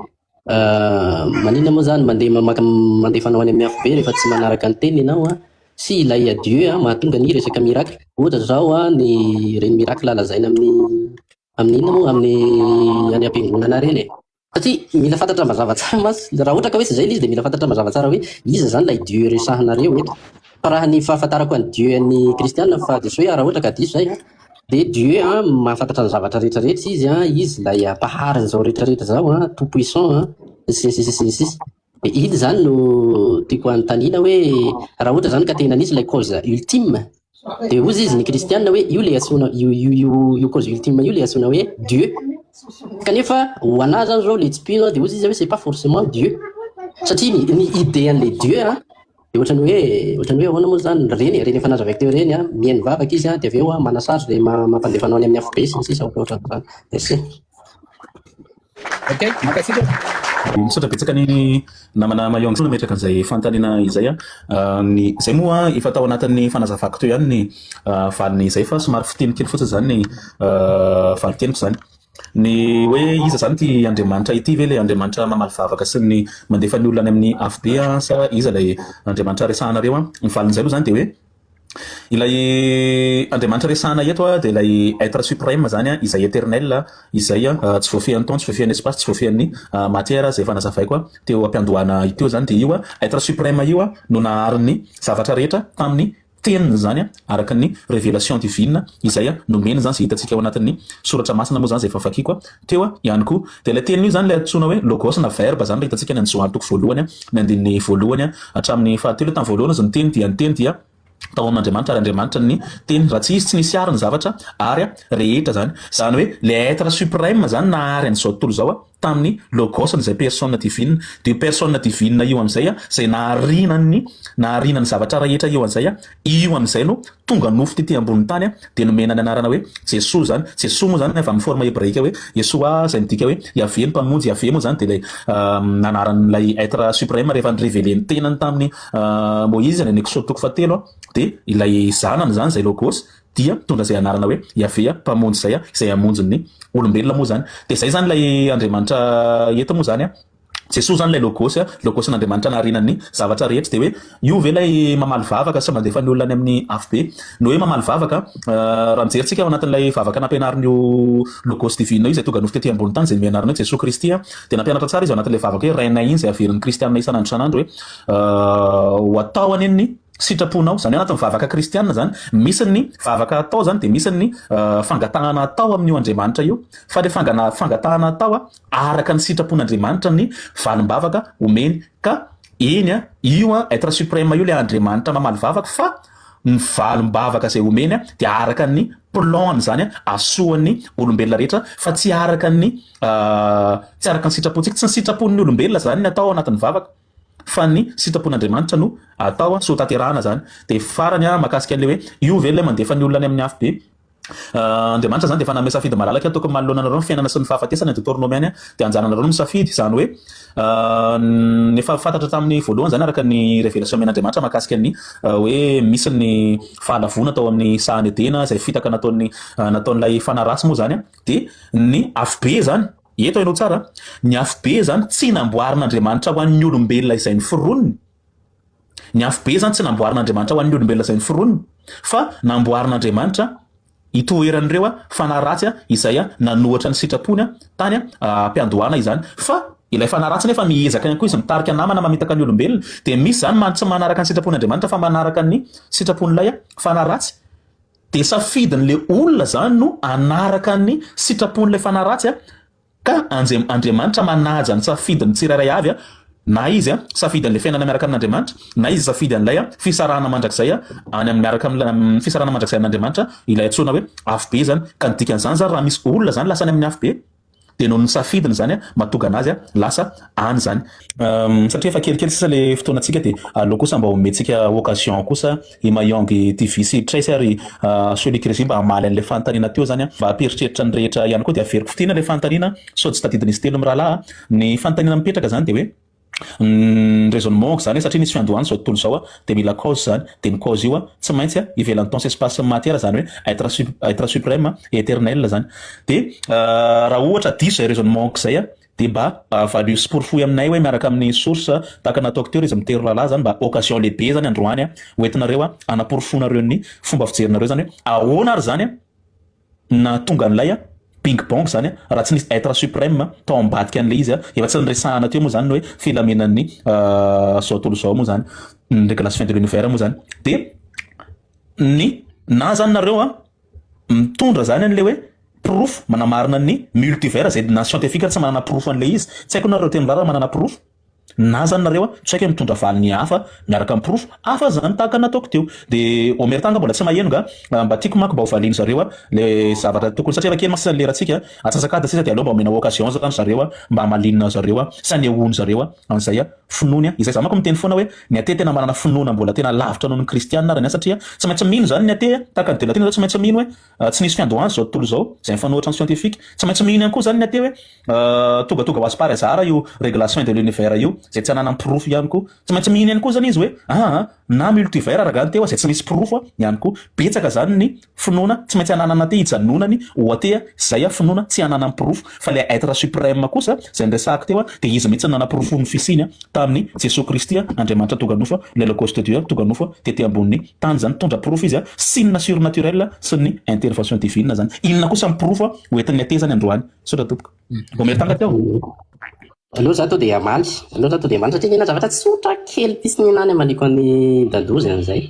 maninona moa zany mandeha mamaka mandefa anao any amin'ny afobe rehefa tsy manaraka ny teniny ianao an, sy ilay Dieu mahatonga ny resaka miracle, ohatra zao an ny ireny miracle lazaina amin'ny Amin'ny inona moa? Amin'ny any am-piangonana ireny e. Satria mila fantatra mazava tsara mantsy, raha ohatra ka hoe tsy izay ilay izy dia mila fantatra mazava tsara hoe iza izany ilay Dieu resahinareo eto. Fa raha ny fahafantarako an'i Dieu an'ny kristiana, fa diso hoe aho raha ohatra ka diso izay an. De Dieu a, mahafantatra ny zavatra rehetrarehetra izy a, izy ilay mpahary an'izao rehetrarehetra izao a, tout puissant a, sy ny sisa sy ny sisa. De iny izany no tiako hanontaniana hoe raha ohatra izany ka tena nisy ilay cause ultime, de hozy izy ny kristiana hoe io le antsoina io io io io cause ultime io le antsoina hoe Dieu. Kanefa ho anahy zany zao le tsy mpino de hozy izy hoe c'est pas forcément Dieu. Satria ny ny idée an'le Dieu a, de ohatrany hoe ohatrany hoe ahoana moa zany reny reny efa nazavaiko teo reny a, mihaino vavaka izy a, de avy eo a manasazy le mampandefa anao any amin'ny afobe sy ny sisa ohatrohatran'izany. Merci. Ok, mankasitraka. Misaotra betsaka ny namana Mayong nametraka an'izay fanontaniana izay a. Ny izay moa efa tao anatin'ny fanazavako teo ihany ny valiny izay fa somary fiteny kely fotsiny zany ny valin-teniko zany. Ny hoe iza zany ty Andriamanitra ity ve le Andriamanitra mamaly vavaka sy ny mandefa ny olona any amin'ny afobe a sa iza ilay Andriamanitra resahanareo a? Ny valin'izay aloha zany de hoe ilay Andriamanitra resahana eto a dia ilay être suprême zany a, izay éternel, izay tsy voafehin'ny temps, tsy voafehin'ny espace, tsy voafehin'ny matière izay efa nazavaiko a teo am-piandohana teo zany. Dia io a être suprême io a no nahary ny zavatra rehetra tamin'ny teniny zany a, araka ny révélation divine izay a nomeny zany, izay hitantsika ao anatin'ny soratra masina moa zany, izay efa vakiko a teo a ihany koa. Dia ilay teniny io zany ilay antsoina hoe logos na verbe zany, raha hitantsika ny any Joany toko voalohany a, ny andininy voalohany a hatramin'ny fahatelo, tamin'ny voalohany izy ny teny dia ny teny dia tao amin'Andriamanitra ary Andriamanitra ny teny, raha tsy izy tsy nisy ary ny zavatra ary rehetra zany. Zany hoe le être suprême zany nahary an'izao tontolo izao tamin'ny logos-ny izay personne divine, dia io personne divine io amin'izay izay nahariana ny nahariana ny zavatra rehetra io an'izay io amin'izay no tonga nofo tety ambonin'ny tany dia nomena ny anarana hoe Jesoa zany. Jesoa moa zany avy amin'ny forme hebraika hoe Yeshoa izay midika hoe Yaveh ny mpamonjy. Yaveh moa zany dia ilay anaran'ilay être suprême rehefa ni-reveler ny tenany tamin'ny Moizy any Exode toko fahatelo dia ilay zanany zany izay logos dia mitondra izay anarana hoe Yaveh mpamonjy izay izay hamonjy ny olombelona moa zany. Dia izay zany ilay Andriamanitra eto moa zany. Jesoa zany ilay logos, logos-n'Andriamanitra nahariana ny zavatra rehetra. Dia hoe io ve ilay mamaly vavaka sy mandefa ny olona any amin'ny afobe? Ny hoe mamaly vavaka, raha mijery tsika ao anatin'ilay vavaka nampianarin'io logos divine io izay tonga nofo tety ambony tany izay nomena anarana hoe Jesoa Kristy, dia nampianatra tsara izy ao anatin'ilay vavaka hoe Rainay iny izay averin'ny kristianina isan'andro isan'andro hoe ho atao anie ny sitraponao. Izany hoe anatin'ny vavaka kristianina izany misy ny vavaka atao izany dia misy ny fangatahana atao amin'io Andriamanitra io, fa ilay fangatahana atao araka ny sitrapon'Andriamanitra ny valim-bavaka omeny ka eny a, io a être suprême io ilay Andriamanitra mamaly vavaka fa ny valim-bavaka izay omeny a dia araka ny plan-ny izany a asoan'ny olombelona rehetra fa tsy araka ny tsy araka ny sitrapontsika, tsy ny sitrapon'ny olombelona izany ny atao ao anatin'ny vavaka fa ny sitrapon'Andriamanitra no atao sy ho tanterahana izany. Dia farany a mahakasika an'ilay hoe io ve ilay mandefa ny olona any amin'ny afobe? Andriamanitra izany dia efa nanome safidy malalaka tokony manoloana anareo ny fiainana sy ny fahafatesana, Deuteronome any, dia anjaranareo no misafidy, izany hoe ny efa fantatra tamin'ny voalohany izany araka ny révélation omen'Andriamanitra mahakasika ny hoe misy ny fahalavoana tao amin'ny sahan'i Edena izay fitaka nataon'ny nataon'ilay fanahy ratsy moa izany dia ny afobe izany, eto henoy tsara, ny afobe izany tsy namboarin'Andriamanitra ho an'ny olombelona izay noforoniny, Ny afobe izany tsy namboarin'Andriamanitra ho an'ny olombelona izay noforoniny, fa namboarin'Andriamanitra hitoeran'ireo fanahy ratsy izay nanohatra ny sitrapony tany am-piandohana izany. Fa ilay fanahy ratsy nefa miezaka ihany koa izy mitarika namana mamitaka ny olombelona, dia misy izany tsy manaraka ny sitrapon'Andriamanitra fa manaraka ny sitrapon'ilay fanahy ratsy. Dia safidin'ilay olona izany no hanaraka ny sitrapon'ilay fanahy ratsy. Ka Andriamanitra manaja ny safidin'ny tsirairay avy, na izy safidy an'ilay fiainana miaraka amin'Andriamanitra, na izy safidy an'ilay fisarahana mandrakizay any amin'ny miaraka amin'ny fisarahana mandrakizay amin'Andriamanitra, ilay antsoina hoe afobe izany. Ka ny dikan'izany izany raha misy olona izany lasa any amin'ny afobe, dia noho ny safidiny izany mahatonga an'azy lasa any izany. Satria efa kelikely sisa ilay fotoanantsika dia aleo kosa mba omentsika occasion kosa i Mayong TV sy Tracy ary Solly Crazy mba hamaly an'ilay fanontaniana teo zany mba hampieritreritra ny rehetra ihany koa dia averiko fintinina ilay fanontaniana sao tsy tadidin'izy telo mirahalahy a. Ny fanontaniana mipetraka zany dia hoe ny raisonnement-ko zany hoe satria nisy fiandohana izao tontolo izao dia mila cause zany dia ny cause io tsy maintsy ivelan'ny temps sy espace sy ny matière zany hoe être être suprême et éternel zany dia raha ohatra diso izay raisonnement-ko izay Dia mba valio sy porofoy aminay hoe miaraka amin'ny source tahaka nataoko teo ry izy mitero rahalahy zany mba occasion lehibe zany androany ho entinareo hanaporofoanareo ny fomba fijerinareo zany hoe ahoana ary zany nahatonga an'ilay bing bong zany raha tsy nisy être supreme tao ambadika an'ilay izy efa tsy niresahana teo moa zany ny hoe filaminan'ny zao tontolo izao moa zany ny réglage fin de l'univers moa zany dia ny na zany nareo a. Mitondra zany an'le hoe porofo manamarina ny multivers zay na scientifique ary tsy manana porofo an'le izy. Tsy haiko nareo teny rara manana porofo na zany nareo a tsy haiko hoe mitondra valiny hafa miaraka amin'ny porofo hafa zany tahaka ny nataoko teo. De omerta nga mbola tsy maheno nga mba tiako manko mba ho valiany zareo a le zavatra tokony satria efa kely mantsy sisa ny lerantsika atsasak'adiny sisa de aleo mba omena occasion zany zareo a mba hamalinina zareo a sy hanehoany zareo a an'izay a finoany a izay za manko miteny foana hoe Ny athée tena manana finoana mbola tena lavitra noho ny kristianina ary ny ahy satria tsy maintsy mino izany ny athée a, tahaka ny Delatine zao tsy maintsy mino hoe tsy nisy fiandohana izao tontolo izao, izay mifanohitra amin'ny scientifique. Tsy maintsy mino ihany koa izany ny athée hoe tongatonga ho azy par hasard io réglation de l'univers io, izay tsy ananany porofo ihany koa. Tsy maintsy mino ihany koa izany izy hoe aa na multivers raha ny teo izay tsy misy porofo ihany koa. Betsaka izany ny Finoana tsy maintsy ananana athée hijanonany ho athée zay a finoana tsy ananany porofo fa ilay être suprême kosa zay niresahako teo a dia izy mihitsy no nanaporofo ny fisiany a tamin'i Jesoa Kristy a Andriamanitra tonga nofo a ilay Logos de Dieu tonga nofo a tety ambonin'ny tany zany nitondra porofo izy a signe surnaturel sy ny intervention divine zany inona kosa ny porofo a ho entin'ny athée zany androany misaotra tompoko Omerta nga teo. Aleo za to dia hamaly, aleo za to dia hamaly satria nena zavatra tsotra kely pitsiny nena ny hamaliako an'i Dadozy an'izay.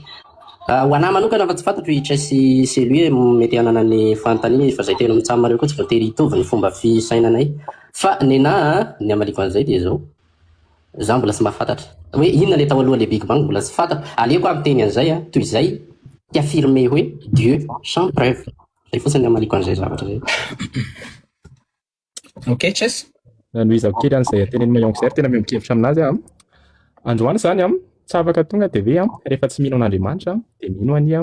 Ho anah manokana fa tsy fantatro i Chess sy Celui mety hanana ny fanontaniana izy fa zay tena mitsam reo koa tsy voatery hitovy ny fomba fisainanay. Fa nenah ny hamaliako an'izay dia zao, za mbola tsy mahafantatra hoe inona le tao aloha le big bang mbola tsy fantako, aleoko aho miteny an'izay toy izay hi affirmer hoe Dieu sans preuve. Zay fotsiny ny hamaliako an'izay zavatra zay. Ok, Chess. Nanohizako kely an'izay tenenin'i Mayank izay ary tena miombon-kevitra aminazy aho. Androany izany an, tsy afaka tonga dia hoe an, rehefa tsy mino an'Andriamanitra dia mino an'i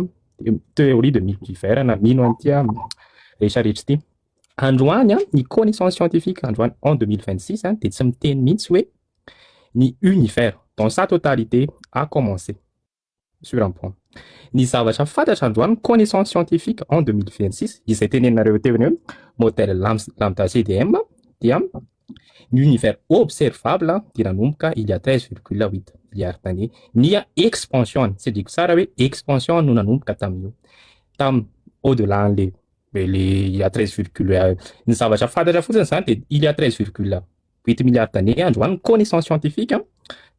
théorie de multivers na mino an'ity rehetra rehetra ity. Androany an, ny connaissance scientifique androany en 2026 an, dia tsy miteny mihitsy hoe ny univers dans sa totalité a commencé. sur un point. Ny zavatra fantatra androany connaissance scientifique en 2026 izay teneninareo teo iny hoe modèle lambda CDM dia ny univers observable dia nanomboka il y a 13,8 milliards d'années. Ny expansion, tsy adiko tsara hoe expansion no nanomboka tamin'io. Tam au delà an'le le il y a 13, ny zavatra fantatra fotsiny zany dia il y a 13,8 milliards d'années androany connaissance scientifique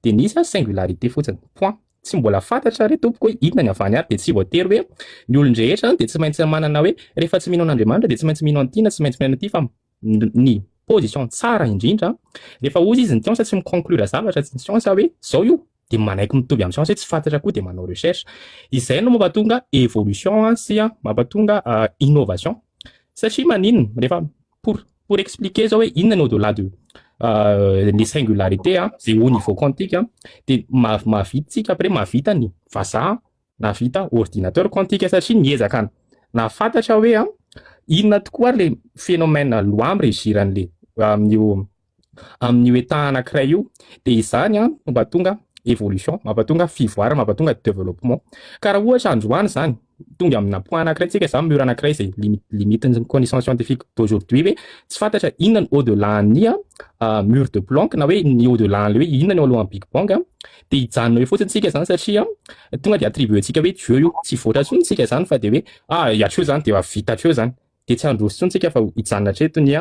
dia nisy singularité fotsiny. Point. Tsy mbola fantatra re tompoko hoe inona ny avany ary dia tsy voatery hoe ny olon-drehetra dia tsy maintsy manana hoe rehefa tsy mino an'Andriamanitra dia tsy maintsy mino an'ity na tsy maintsy mino an'ity fa ny position tsara indrindra rehefa hozy izy ny siansa tsy mi-conclure zavatra ny siansa hoe zao io dia manaiky mitovy amin'ny siansa hoe tsy fantatra koa dia manao recherche. Izay no mampatonga évolution sy mampatonga innovation satria maninona rehefa pour pour expliquer zao hoe inona ny au delà de ny singularité zay au niveau quantique dia mahavita tsika après mahavita ny vazaha nahavita ordinateur quantique satria niezaka nahafantatra hoe a inona tokoa ary le phénomène loi mi-régir an'le amin'io amin'io état anankiray io dia izany a mampatonga évolution mampatonga fivoarana mampatonga développement ka raha ohatra androany zany tonga amina point anankiray tsika zany mur anankiray zay limite limite ny connaissance scientifique d'aujourd'hui hoe tsy fantatra inona ny au delà ny mur de Planck na hoe ny au delà an'le hoe inona ny alohan'ny Big Bang dia hijanona eo fotsiny tsika zany satria tonga dia attribuer tsika hoe Dieu io tsy voatra intsony tsika zany fa dia hoe ah hatreo zany dia vita hatreo zany dia tsy handroso intsony tsika fa hijanona hatreto ny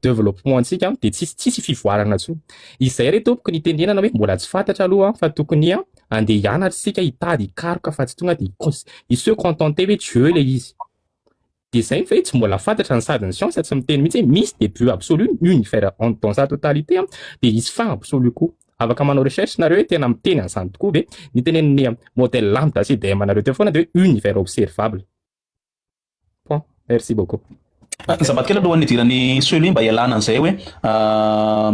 développement antsika dia tsisy tsisy fivoarana intsony. Izay re tompoko ny itenenana hoe mbola tsy fantatra aloha fa tokony andeha hianatra isika hitady hikaroka fa tsy tonga dia hi se contenter hoe Dieu le izy. Dia izay fa hoe tsy mbola fantatra ny sady ny science tsy miteny mihitsy hoe misy début absolu ny univers dans sa totalité dia hisy fin absolu koa. Afaka manao recherche nareo hoe tena miteny an'izany tokoa ve? Ny tenenin'ny modèle lambda CDM nareo teo foana dia hoe univers observable. Point. Merci beaucoup. Zava kely alohan'ny hidiran'i Celui mba hialana an'izay hoe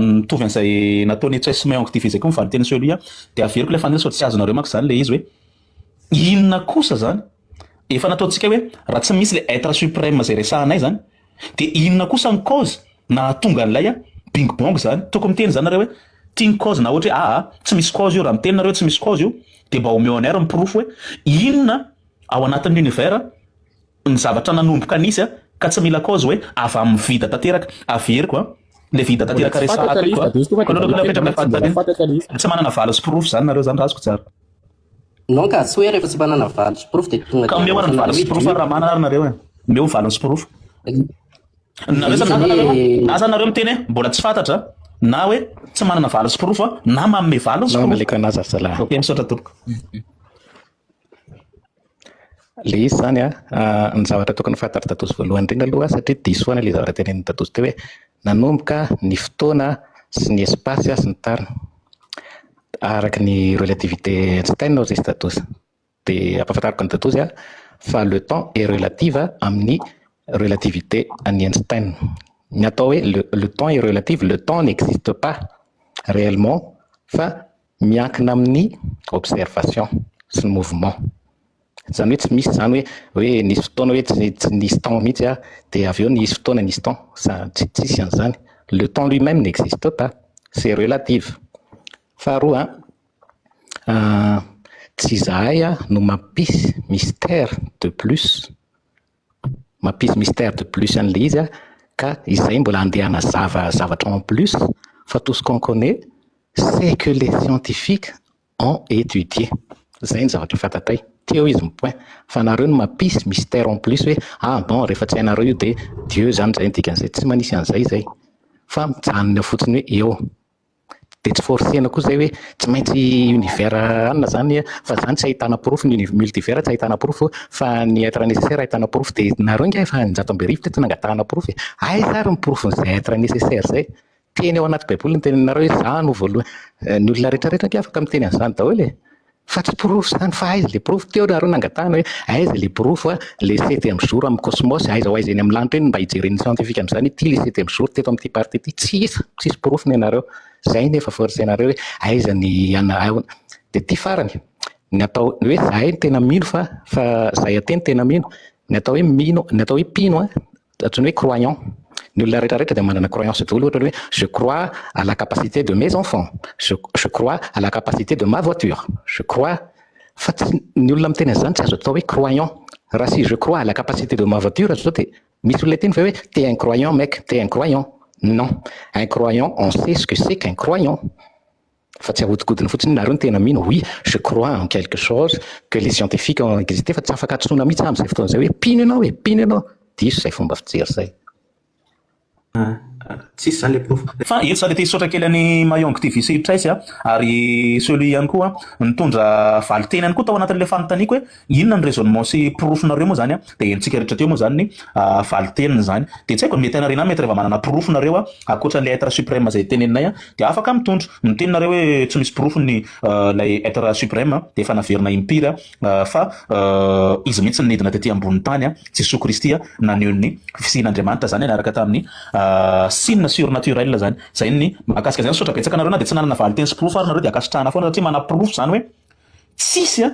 mitovy an'izay nataon'i Chess Meong TV izay koa ny valin-tenin'i Celui dia averiko ilay fanontaniana sao tsy azonareo manko izany ilay izy hoe inona kosa izany efa nataontsika hoe raha tsy misy ilay être suprême izay resahanay izany dia inona kosa ny cause nahatonga an'ilay bing bong izany tokony miteny izany nareo hoe ity ny cause na ohatra hoe aa tsy misy cause io raha miteny nareo hoe tsy misy cause io dia mba omeo anay ary ny porofo hoe inona ao anatin'ny univers ny zavatra nanomboka nisy a, ka tsy mila cause hoe avy amin'ny vide tanteraka, averiko a, le vide tanteraka resahako eto a, aleo aloha apetraka ilay fanontaniana, tsy manana valiny sy porofo zany nareo zany raha azoko tsara. Non ka, tsy hoe rehefa tsy manana valiny sy porofo dia tonga Ka omeo ary ny valiny sy porofo ary raha manana ary nareo e, omeo ny valiny sy porofo. Nareo zany na nareo na zany nareo miteny hoe mbola tsy fantatra na hoe tsy manana valiny sy porofo a, na manome valiny sy Non, porofo. naleoko anazy ry zalahy. Ok, misaotra tompoko. Le izy zany a, ny zavatra tokony fantatry Dadosy voalohany indrindra aloha, satria diso foana le zavatra tenenin'ny Dadosy teo hoe nanomboka ny fotoana sy ny espace sy ny tariny araka ny relativité Einstein hozy izy Dadosy. De ampahafantariko an'i Dadosy a fa le temps est relative amin'ny relativité an'i Einstein. Ny atao hoe le temps est relative, le temps n'existe pas réellement fa miankina amin'ny observation sy ny mouvement. Zany hoe tsy misy zany hoe nisy fotoana hoe tsy nisy temps mihitsy a, de avy eo nisy fotoana nisy temps, tsy tsisy an'izany. Le temps lui-même n'existe pas, c'est relative. Faharoa a, tsy zahay a no mampisy mystère de plus, mampisy mystère de plus an'le izy a, ka izay mbola andeha hanazava zavatra en plus, fa tout ce qu'on connaît, c'est que les scientifiques ont étudié. Zay ny zavatra fantatray. Teo izy ny point. Fa nareo no mampisy mystère en plus hoe ah bon, rehefa tsy hainareo io de Dieu zany zay ny dikan'izay. Tsy manisy an'izay zay. Fa mijanona fotsiny hoe eo. De tsy forcena koa zay hoe tsy maintsy univers anina zany, fa zany tsy ahitana porofo ny multivers, tsy ahitana porofo, fa ny être nécessaire ahitana porofo. De nareo nge efa 11 teto nangatahana porofo e. Aiza ary ny porofon'izay être nécessaire zay? Teny ao anaty Baiboly ny teninareo hoe za no voalohany. Ny olona rehetrarehetra nge afaka miteny an'izany daholo e. Fa tsy porofo zany, fa aiza le porofo? Teo nareo nangatahana hoe aiza le porofo a, le septième jour amin'ny cosmos, aiza ho aiza eny amin'ny lanitra eny mba hijeren'ny scientifique amin'izany ity le septième jour teto amin'ity partie ity? Tsisy, tsisy porofo ny anareo. Zay nefa forcenareo hoe aiza ny ana. De ty farany, ny atao hoe zahay no tena mino, fa zahay aty no tena mino. Ny atao hoe mino, ny atao hoe mpino a, antsoina hoe croyant. Ny olona rehetrarehetra dia manana croyance daholo, ohatra hoe je crois à la capacité de mes enfants, je crois à la capacité de ma voiture, je crois. Fa tsy ny olona miteny an'izany tsy azo atao hoe croyant. Raha si je crois à la capacité de ma voiture zao, de misy olona teny fa hoe t'es un croyant mec, t'es un croyant. Non, un croyant, on sait ce que c'est qu'un croyant, fa tsy ahodikodiny fotsiny nareo ny tena mino. Oui, je crois en quelque chose que les scientifiques ont existé, fa tsy afaka atsona mihitsy am'izay fotoana zay hoe mpino ianao, hoe mpino ianao. Diso zay fomba fijery zay. Tsisy zany le porofo. Fa eto za de te hisaotra kely any Mayong TV sy Trace a ary celui ihany koa nitondra valiteny ihany koa tao anatin'le fanontaniako hoe inona ny raisonnement sy porofonareo moa zany a. De henontsika rehetra teo moa zany ny valiteniny zany. De tsy haiko, mety anareo mety rehefa manana porofonareo a ankoatran'le être suprême zay teneninay a, de afaka mitondra miteny nareo hoe tsy misy porofo ny lay être suprême. De efa naverina impiry a fa izy mihitsy ny nidina tety ambony tany a, Jesosy Kristy a, naneho ny fisian'Andriamanitra zany niaraka tamin'ny signe surnaturel zany. Zay ny mahakasika zany. Sotra betsaka anareo na de tsy nanana valiteny sy porofo ary nareo, de ankasitrahana foana satria mana-porofo zany hoe tsisy a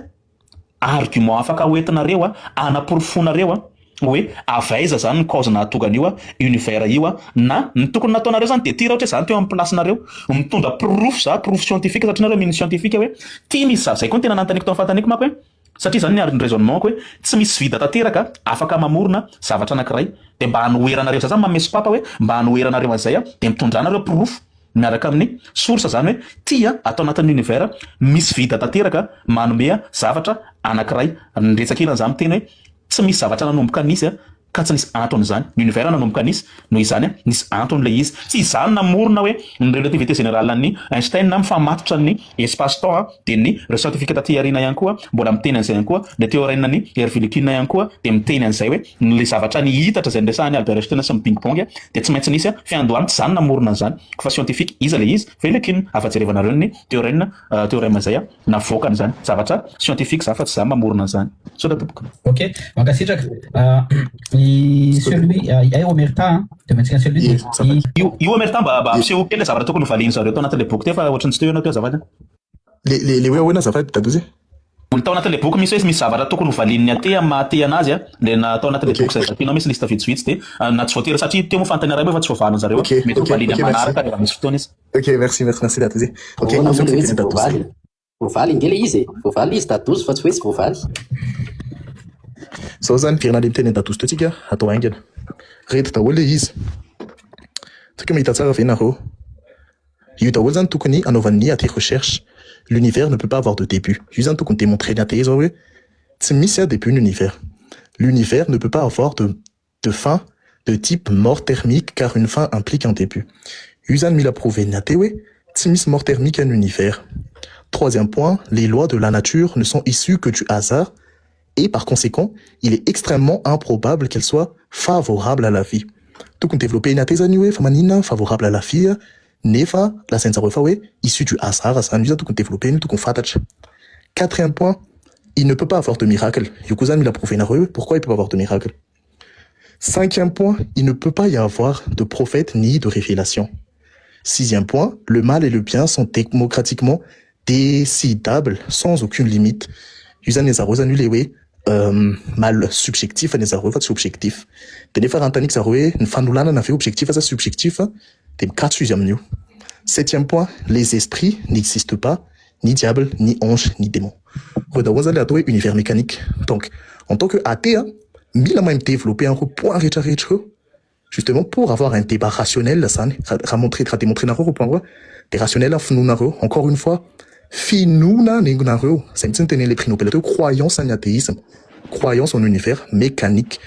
argument afaka hoentinareo a anaporofonareo a hoe avaiza zany ny cause nahatonga an'io a univers io a. Na ny tokony nataonareo zany de ty, raha ohatra hoe zany teo amin'ny placenareo, mitondra porofo za, porofo scientifique, satria nareo mino scientifique, hoe ty misy zay koa ny tena nanontaniako tao amin'ny fanontaniako manko hoe satria zany ny ary ny raisonnement ko hoe tsy misy vide tanteraka afaka mamorona zavatra anankiray. De mba hanoheranareo za zany mameso papa hoe mba hanoheranareo an'izay a, de mitondranareo porofo miaraka amin'ny source zany hoe tia atao anatin'ny univers misy vide tanteraka manomea zavatra anankiray. Nyretsakirany za miteny hoe tsy misy zavatra nanomboka nisy a ka tsy nisy antony zany. Ny univers nanomboka nisy noho izany a nisy antony le izy. Tsy izany namorona hoe ny relativité générale ny Einstein na mifamatotra ny espace temps a, de ny re scientifique taty aoriana ihany koa mbola miteny an'izay ihany koa, le théorème ny Hervilukine ihany koa de miteny an'izay hoe le zavatra ny hitatra zay nresahany Albert Einstein sy ny ping pong a de tsy maintsy nisy a fiandohany. Tsy zany namorona an'izany fa scientifique iza le izy Velekine afa-jerevanareo ny théorème zay a navoakany zany. Zavatra scientifique za fa tsy za mamorona an'izany. Sotra tompoko. Ok, mankasitraka. I celui ay Omerta de mantsika celui. Io Omerta mba ampiseho kely le zavatra tokony hovaliny zareo tao anatin'le boky teo, fa ohatrany tsy teo ianao teo, azafady. Le hoe ahoana azafady, Dadozy? Olo tao anatin'le boky misy hoe misy zavatra tokony hovalin'ny athée amin'ny maha athée anazy a, le natao anatin'le boky zay vakinao, misy liste vitsivitsy de na tsy voatery satria teo moa fanontaniana ray moa efa tsy voavaliny zareo a, mety hovaliny amin'ny manaraka rehefa misy fotoana izy. Ok, merci, merci, merci Dadozy. Ok. Ahoana moa le hoe tsy voavaly? Voavaly inge le izy e, voavaly izy Dadozy, fa tsy hoe tsy voavaly. Zao zany verina le miteny Dadozy teo tsika atao haingana. Reto daholo le izy. Tsika mahita tsara ve nareo? Io daholo zany tokony anaovan'ny athée recherche. L'univers ne peut pas avoir de début. Io zany tokony démontrer ny athée zao hoe tsy misy a début l'univers. L'univers ne peut pas avoir de fin de type mort thermique, car une fin implique un début. Io zany mila prouver ny athée hoe tsy misy mort thermique un univers. Troisième point, les lois de la nature ne sont issues que du hasard. Et par conséquent, il est extrêmement improbable qu'elle soit favorable à la vie. Tokony développer ny athée zany io hoe fa maninona favorable à la vie nefa lazain-jareo fa hoe issu du hasard zany. Io zany tokony développer io, tokony fantatra. Quatrième point, il ne peut pas avoir de miracle. Io koa zany mila prouver-nareo pourquoi il peut pas avoir de miracle. Cinquième point, il ne peut pas y avoir de prophète ni de révélation. Sixième point, le mal et le bien sont démocratiquement décidables sans aucune limite. Io zany zareo zany io le hoe mal subjectif ny zareo fa tsy objectif. De nefa raha anontaniako zareo hoe ny fanolanana ve objectif sa subjectif, de mikatso izy amin'io. Septième point, les esprits n'existent pas, ni diable, ni ange, ni démon. Reo daholo zany le atao hoe univers mécanique. Donc, en tant que athée, mila mahay midévelopper an'ireo point rehetrarehetra ireo justement pour avoir un débat rationnel zany. Raha montrer, raha démontrer-nareo reo point reo, de rationnel finoanareo. Encore une fois, finoana nengonareo zay mihitsy ny tenen'le prix Nobel teo: croyance ny athéisme, croyance en univers mécanique.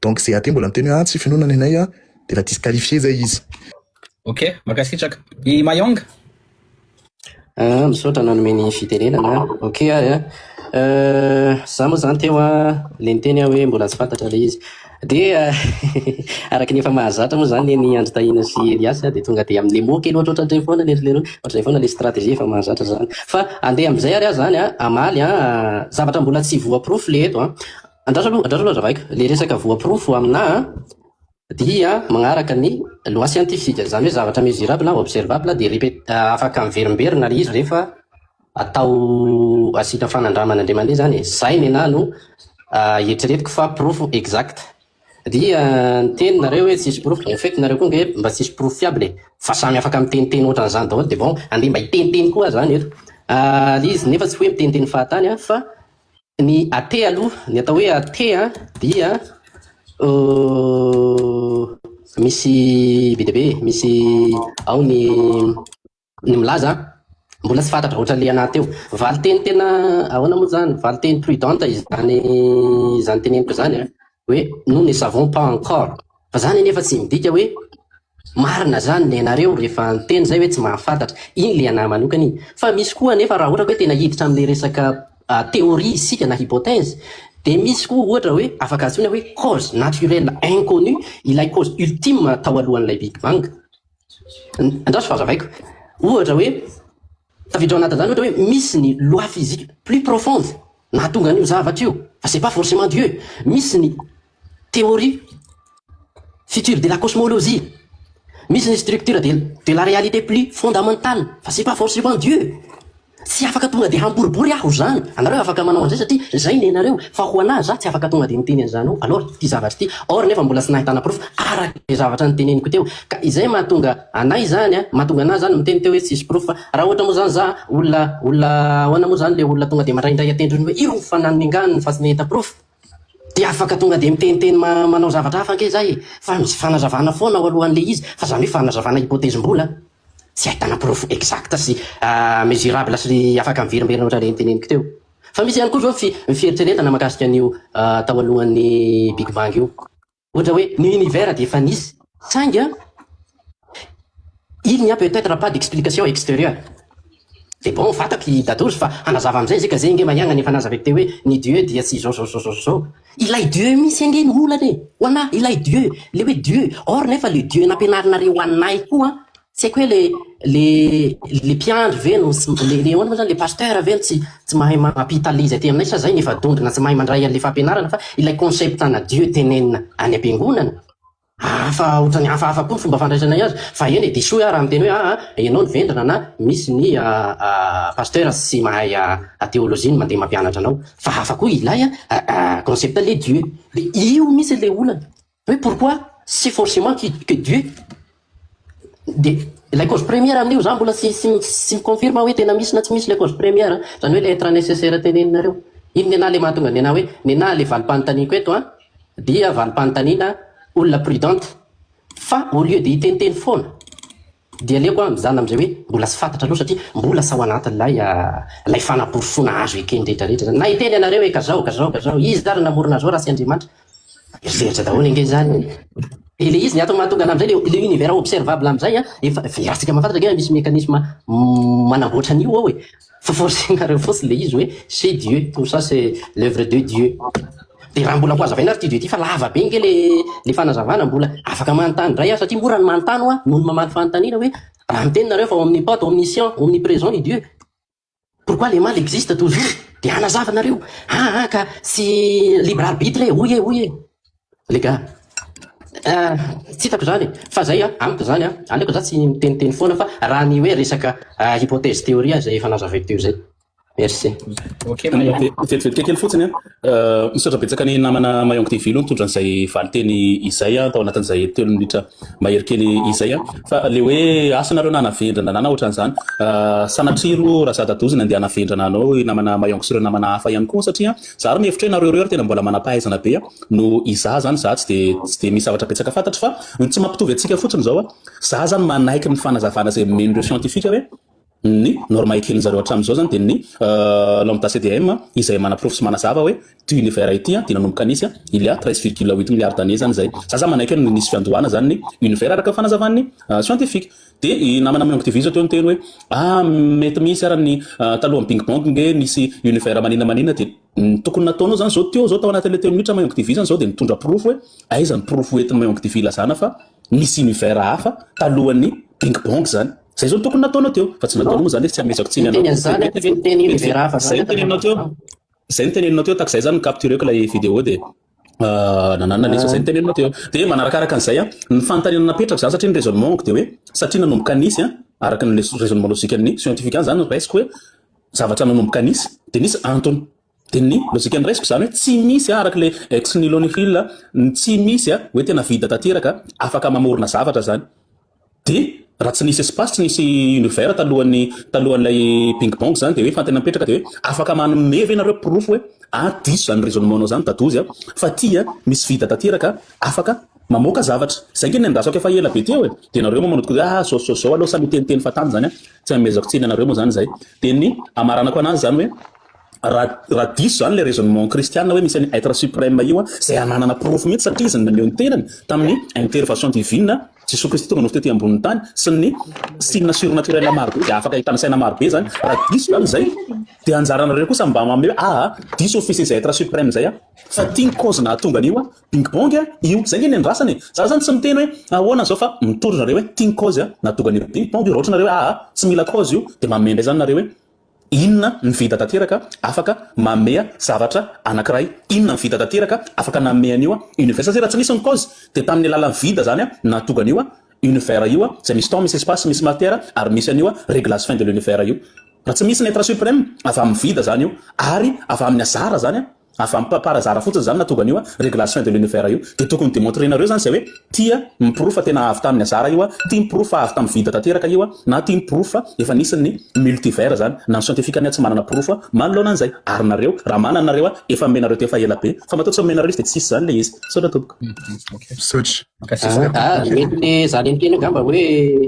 Donc zay athée mbola miteny hoe ah, tsy finoana ny anay a, de efa disqualifié zay izy. Ok, mankasitraka i Mayong. Ah, misaotra nanome ny fitenenana. Ok ary a, za moa zany teo a le niteny aho hoe mbola tsy fantatra le izy, de araky ny efa mahazatra moa zany ny Andro Tahina sy Elias, de tonga de amin'le mot kely ohatrohatran'ireny foana le lereo, ohatr'izay foana le stratégie efa mahazatra zany. Fa andeha amizay ary aho zany a amaly a zavatra mbola tsy voaporofo le eto a. Andraso aloha, andraso aloha, azavaiko le resaka voaporofo amina dia magnaraka ny loi scientifique zany hoe zavatra mesurable, observable, de répét afaka miverimberina le izy rehefa atao asika fanandramana indray mandeha zany e. Zay ny anahy no eritreretiko fa porofo exact. Dia niteny nareo hoe tsisy porofo. En fait, nareo koa nge mba tsisy porofo fiable e, fa samy afaka miteniteny ohatran'izany daholo. De bon, andeha mba hiteniteny koa zany eto. Ah, le izy nefa tsy hoe miteniteny fahatany a, fa ny athée aloha, ny atao hoe athée a dia misy be dia be, misy ao ny milaza mbola tsy fantatra ohatran'le anahy teo. Valiteny tena ahoana moa zany, valiteny prudente izany teneniko zany a, hoe nous ne savons pas encore. Fa zany nefa tsy midika hoe marina zany ny anareo rehefa niteny zay hoe tsy mahafantatra iny le anahy manokana iny. Fa misy koa nefa, raha ohatra hoe tena hiditra amin'le resaka théorie isika na hypothèse, de misy koa ohatra hoe afaka antsoina hoe cause naturelle inconnue ilay cause ultime tao alohan'ilay Big Bang. Andraso fa azavaiko. Ohatra hoe tafiditra ao anatin'izany, ohatra hoe misy ny loi physique plus profonde nahatonga an'io zavatra io, fa c'est pas forcément Dieu. Misy ny théorie future de la cosmologie, misy ny structure de la réalité plus fondamentale, fa c'est pas forcément Dieu. Tsy afaka tonga de hamboribory aho zany. Anareo afaka manao an'izay satria zay ny anareo, fa ho anazy za tsy afaka tonga de miteny an'izany ao. Alors ty zavatra ty or nefa mbola tsy nahitana porofo araky le zavatra nyteneniko teo, ka izay mahatonga anay zany a, mahatonga anazy zany miteny teo hoe tsisy porofo. Fa raha ohatra moa zany za olona ahoana moa zany, le olona tonga de mandraindray atendrony hoe io fa nanengany fa tsy nahita porofo, de afaka tonga de miteniteny manao zavatra hafa anke zay e. Fa misy fanazavana foana ao alohan'le izy, fa zany hoe fanazavana hypothèse-mbola tsy ahitana porofo exact sy mesurable sy afaka miverimberina ohatra reny teneniko teo. Fa misy ihany koa zao ny fieritreretana mahakasika an'io tao alohan'ny Big Bang io, ohatra hoe ny univers de efa nisy, saingy il n'y a peut-être pas d'explication extérieure. De bon, fantako i Dadozy fa hanazava amizay zay, ka zay nge mahiagna ny efa nazavaiko teo hoe ny Dieu dia tsy zao zao zao zao zao. Ilay Dieu misy ange ny olana e ho anahy, ilay Dieu, le hoe Dieu. Or nefa le Dieu nampianarinareo anay koa, tsy haiko hoe le mpiandry ve no le ahoana moa zany, le pasteur ve no tsy mahay mampita le izy aty aminay, sa zay nefa dondrona tsy mahay mandray an'le fampianarana. Fa ilay concept ana Dieu tenenina any am-piangonana hafa, ohatrany hafahafa koa ny fomba fandraisanay azy. Fa eny e, diso aho raha miteny hoe ianao ny vendrana na misy ny pasteur sy mahay théologie ny mandeha mampianatra anao, fa hafa koa ilay concept le Dieu. De io misy le olana hoe pourquoi c'est forcément que Dieu de la cause première amin'io. Za mbola tsy miconfirme hoe tena misy na tsy misy la cause première zany, hoe le être nécessaire teneninareo iny. Ny anahy le mahatonga ny anahy hoe ny anahy le valim-panontaniako eto a dia valim-panontaniana olona prudente, fa au lieu de hiteniteny foana dia aleoko a mizana amizay hoe mbola tsy fantatra aloha, satria mbola tsy ao anatin'ilay lay fanaporofoana azo ekeny rehetrarehetra zany. Na hiteny ianareo hoe kazao kazao kazao izy ary namorona zao raha tsy Andriamanitra. Eritreritra daholo ange zany e. De le izy ny atao mahatonga anah amizay le le univers observable amizay an, efa efa mahafantatra ange misy mécanisme manamboatra an'io ao e. Fa forcer-nareo fotsiny le izy hoe c'est Dieu, tout ça c'est l'œuvre de Dieu. De raha mbola ho hazavaina ary ty Dieu ty fa lava be ange le le fanazavana, mbola afaka manontany indray aho satria mora ny manontany hoa noho ny mamaly fanontaniana hoe raha miteny nareo fa omnipotent, omniscient, omniprésent i Dieu, pourquoi le mal existe toujours? De hanazava nareo, ah ah ka tsy libre arbitre e, hoy e, hoy e. Les gars, tsy hitako zany e, fa zay a, amiko zany a, aleoko za tsy miteniteny foana fa raha ny hoe resaka hypothèse théorie zay efa nazavaiko teo zay. Merci. Ok, Mayank. Vetivety kely fotsiny a, misaotra betsaka ny namana Mayank TV aloha nitondra an'izay valinteny izay a, tao anatin'izay 3 minitra mahery kely izay a. Fa le hoe asa nareo na navendrana na ohatran'izany, sanatriro raha za dadozy nandeha navendrana anao namana Mayank sy ireo namana hafa ihany koa, satria za ary mihevitra hoe nareo reo ary tena mbola manam-pahaizana be a, no izaho zany za tsy de misy zavatra betsaka fantatro, fa ny tsy mampitovy antsika fotsiny zao a, za zany manaiky ny fanazavana izay omen'ireo scientifique hoe ny norme eken'zareo hatramin'izao zany de ny lambda CDM izay manaporofo sy manazava hoe ty univers ity a de nanomboka nisy a il y a 13,8 milliards d'années zany. Zay za zany manaiky hoe nisy fiandohana zany ny univers araka ny fanazavan'ny scientifique. De i namana Mayank TV zao teo ny teny hoe ah, mety misy ara ny talohan'ny Big Bang nge nisy univers manina manina, de ny tokony nataonao zany zao teo zao tao anatin'le 3 minitra Mayank TV zany zao de nitondra porofo hoe aiza ny porofo entin'ny Mayank TV lazana fa misy univers hafa talohan'ny Big Bang zany. Zay zao tokony nataonao teo fa tsy nataonao moa zany, tsy amezako tsiny anao. Miteny miteny univers hafa. Zay ny teneninao teo, zay ny teneninao teo, tak zay zany captureko ilay vidéo de nananana le zay ny teneninao teo. De manarakaraka an'izay a, ny fanontaniana napetrako zany, satria ny raisonnement de hoe satria nanomboka nisy a, araka ny raisonnement logique ny scientifique any zany, raisiko hoe zavatra nanomboka nisy de nisy antony, de ny logique ny raisiko zany hoe tsy misy a, araka le ex nihilo nihil, tsy misy a hoe tena vide tanteraka afaka mamorona zavatra zany. De raha tsy nisy espace, tsy nisy univers talohan'ilay Big Bang zany, de hoe fantena mipetraka de hoe afaka manome ve nareo porofo hoe ah, diso zany raisonnement nao zany dadozy a, fa ty a misy vide tanteraka afaka mamoaka zavatra zay nge ny andrasako efa ela be teo e. De nareo moa manodiko hoe ah, zao zao zao, aloha samy miteniteny fatany zany a, tsy amezako tsiny anareo moa zany zay. De ny amaranako anazy zany hoe raha diso zany le raisonnement kristiana hoe misy any être suprême io a, zay ananana porofo mihitsy satria izy naneho ny tenany tamin'ny intervention divine, Jesosy Kristy tonga nofo tety ambonin'ny tany, sy ny signe surnaturel maro be de afaka ahitana saina maro be zany, raha diso zany zay de anjaranareo kosa mba mame hoe ah, diso office izay être suprême zay a, fa tia ny cause nahatonga an'io a Big Bang a io. Zay nge ny andrasany e. Za zany tsy miteny hoe ahoana zao, fa mitory nareo hoe tia ny cause a nahatonga an'io Big Bang io. Raha ohatra nareo hoe ah, tsy mila cause io, de mame indray zany nareo hoe inona ny vide tanteraka afaka mamea zavatra anankiray, inona ny vide tanteraka afaka name an'io a univers, satria raha tsy nisy ny cause de tamin'ny alalan'ny vide zany a nahatonga an'io a univers io a, zay misy temps, misy espace, misy matière, ary misy an'io a réglage fin de l'univers io. Raha tsy misy ny être suprême, avy amin'ny vide zany io, ary avy amin'ny hasard zany a, avy amin'ny par hasard fotsiny zany nahatonga an'io a réglage fin de l'univers io, de tokony démontrer nareo zany zay hoe tia miporofo fa tena avy tamin'ny hasard io a, tia miporofo fa avy tamin'ny vide tanteraka io a, na tia miporofo fa efa nisy ny multivers zany. Na ny scientifique any tsy manana porofo a manoloana an'izay, ary nareo raha manana nareo a efa omenareo teo efa ela be, fa matao tsy omenareo izy de tsisy zany le izy. Saotra tompoko. Misaotra. Ah, mety le zany miteny angamba hoe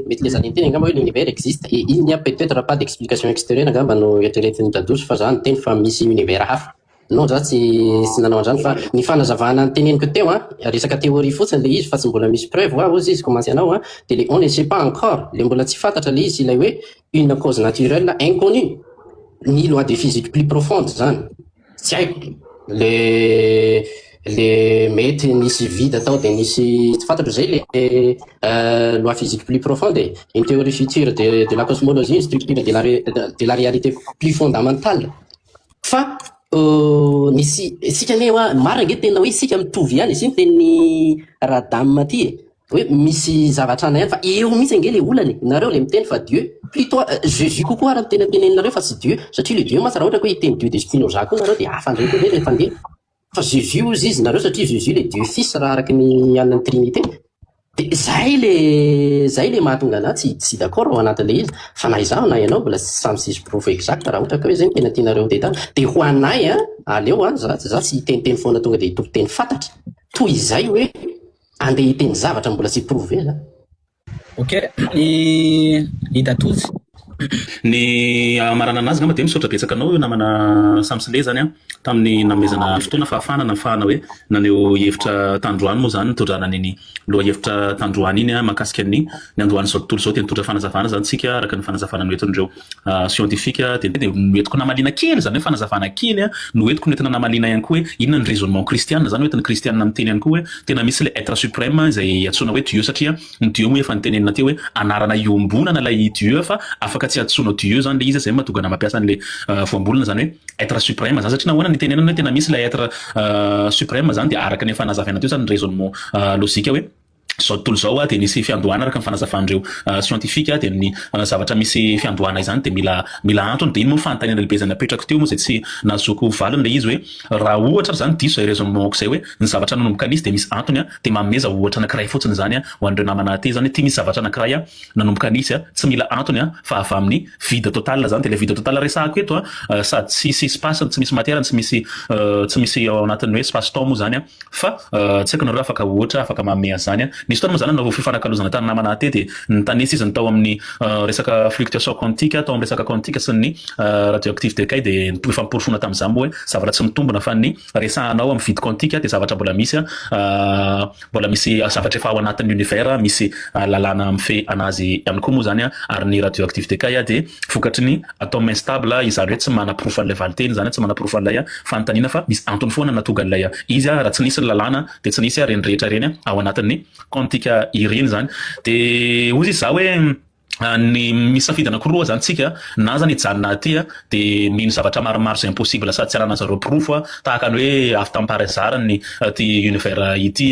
mety le zany miteny angamba hoe l'univers existe et il n'y a peut-être pas d'explication extérieure angamba no eritreretin'ny dadoso, fa za niteny fa misy univers hafa. Non, za tsy nanao an'izany, fa ny fanazavana ny teneniko teo a, resaka théorie fotsiny le izy fa tsy mbola misy preuve hoa ozy izy commencé anao a, de le on ne sait pas encore, le mbola tsy fantatra le izy, ilay hoe une cause naturelle inconnue, ny loi de physique plus profonde zany tsy haiko, le mety nisy vide atao de nisy tsy fantatro zay le loi physique plus profonde, une théorie future de la cosmologie, une structure de la réalité plus fondamentale. Fa nisy sika ane hoa marina nge tena hoe sika mitovy ihany izy iny tenin'ny Radam ty e, hoe misy zavatra ana ihany, fa eo mihitsy ange le olany nareo le miteny fa Dieu, plutôt Jésus kokoa raha miteny teneninareo fa tsy Dieu, satria le Dieu mantsy raha ohatra ka hoe hiteny Dieu de Spinoza koa nareo de hafa ndray koa rehefa andeha, fa Jésus ozy izy nareo satria Jésus le Dieu fils raha araky ny an'ny Trinité. De zay le mahatonga anahy tsy d'accord ao anatin'le izy, fa na izaho na ianao mbola samy tsisy preuve exact. Raha ohatra ka hoe zay ny tena tianareo tetana de ho anay a, aleo a za tsy hiteniteny foana tonga de hitompo teny fantatra toy izay hoe andeha hiteny zavatra mbola tsy prouvé zany. Ok, i datozy. Ny hamaranana azy angamba dia misaotra betsaka anao io namana Samsle zany an, tamin'ny nanomezana fotoana fahafahana nahafahana hoe naneho hevitra tandroany moa zany nitondrana an'iny lohahevitra tandroany iny an mahakasika ny niandohan'izao tontolo izao dia nitondra fanazavana zany tsika araka ny fanazavana noentin'ireo scientifique dia dia noentiko namaliana kely izany hoe fanazavana kely an noentiko noentina namaliana ihany koa hoe inona ny raisonnement kristiana zany hoentin'ny kristiana miteny ihany koa hoe tena misy ilay être supreme izay antsoina hoe Dieu satria Ny Dieu moa efa notenenina teo hoe anarana iombonana ilay Dieu fa afaka tsy antsoinao Dieu zany le izy zay mahatonga anah mampiasa an'le voambolana zany hoe être supreme zany satria nahoana no itenenana hoe tena misy ilay être supreme zany dia araka ny efa nazavaina teo zany ny raisonnement logique hoe zao tontolo izao dia nisy fiandohana araka ny fanazavan'ireo scientifique dia ny zavatra misy fiandohana izany dia mila mila antony dia iny moa fanontaniana lehibe izay napetrako teo moa izay tsy nahazoako valiny ilay izy hoe Raha ohatra ary izany diso izay raisonnement-ko izay hoe ny zavatra nanomboka nisy dia misy antony dia manomeza ohatra anankiray fotsiny izany ho an'ireo namana athée izany hoe ity misy zavatra anankiray nanomboka nisy tsy mila antony fa avy amin'ny vide total izany dia ilay vide total resahako eto sady tsisy espace no tsy misy matière no tsy misy tsy misy ao anatin'ny hoe espace temps moa izany fa tsy haiko nareo afaka ohatra afaka manome an'izany. Nisy fotoana moa izany nanaovako fifanakalozana tamin'ny namana athée dia nitanisa izy ny tao amin'ny resaka fluctuation quantique tao amin'ny resaka quantique sy ny radioactive decay dia efa noporofoina tamin'izany moa hoe zavatra tsy mitombina fa ny resahanao amin'ny vide quantique dia zavatra mbola misy mbola misy zavatra efa ao anatin'ny univers misy lalàna mifehy anazy ihany koa moa izany ary ny radioactive decay dia vokatry ny atome instable izany hoe tsy manaporofo an'ilay valinteny izany tsy manaporofo an'ilay fanontaniana fa misy antony foana nahatonga an'ilay izy raha tsy nisy ny lalàna dia tsy nisy ireny rehetra ireny ao anatin'ny quantique ireny izany dia hozy izy za hoe ny misy safidy anakiroa zany tsika na zany hijanona aty dia mino zavatra maromaro izay impossible sady tsy ananan'ny zareo porofo tahaka ny hoe avy tamin'ny par hasard ny ity univers ity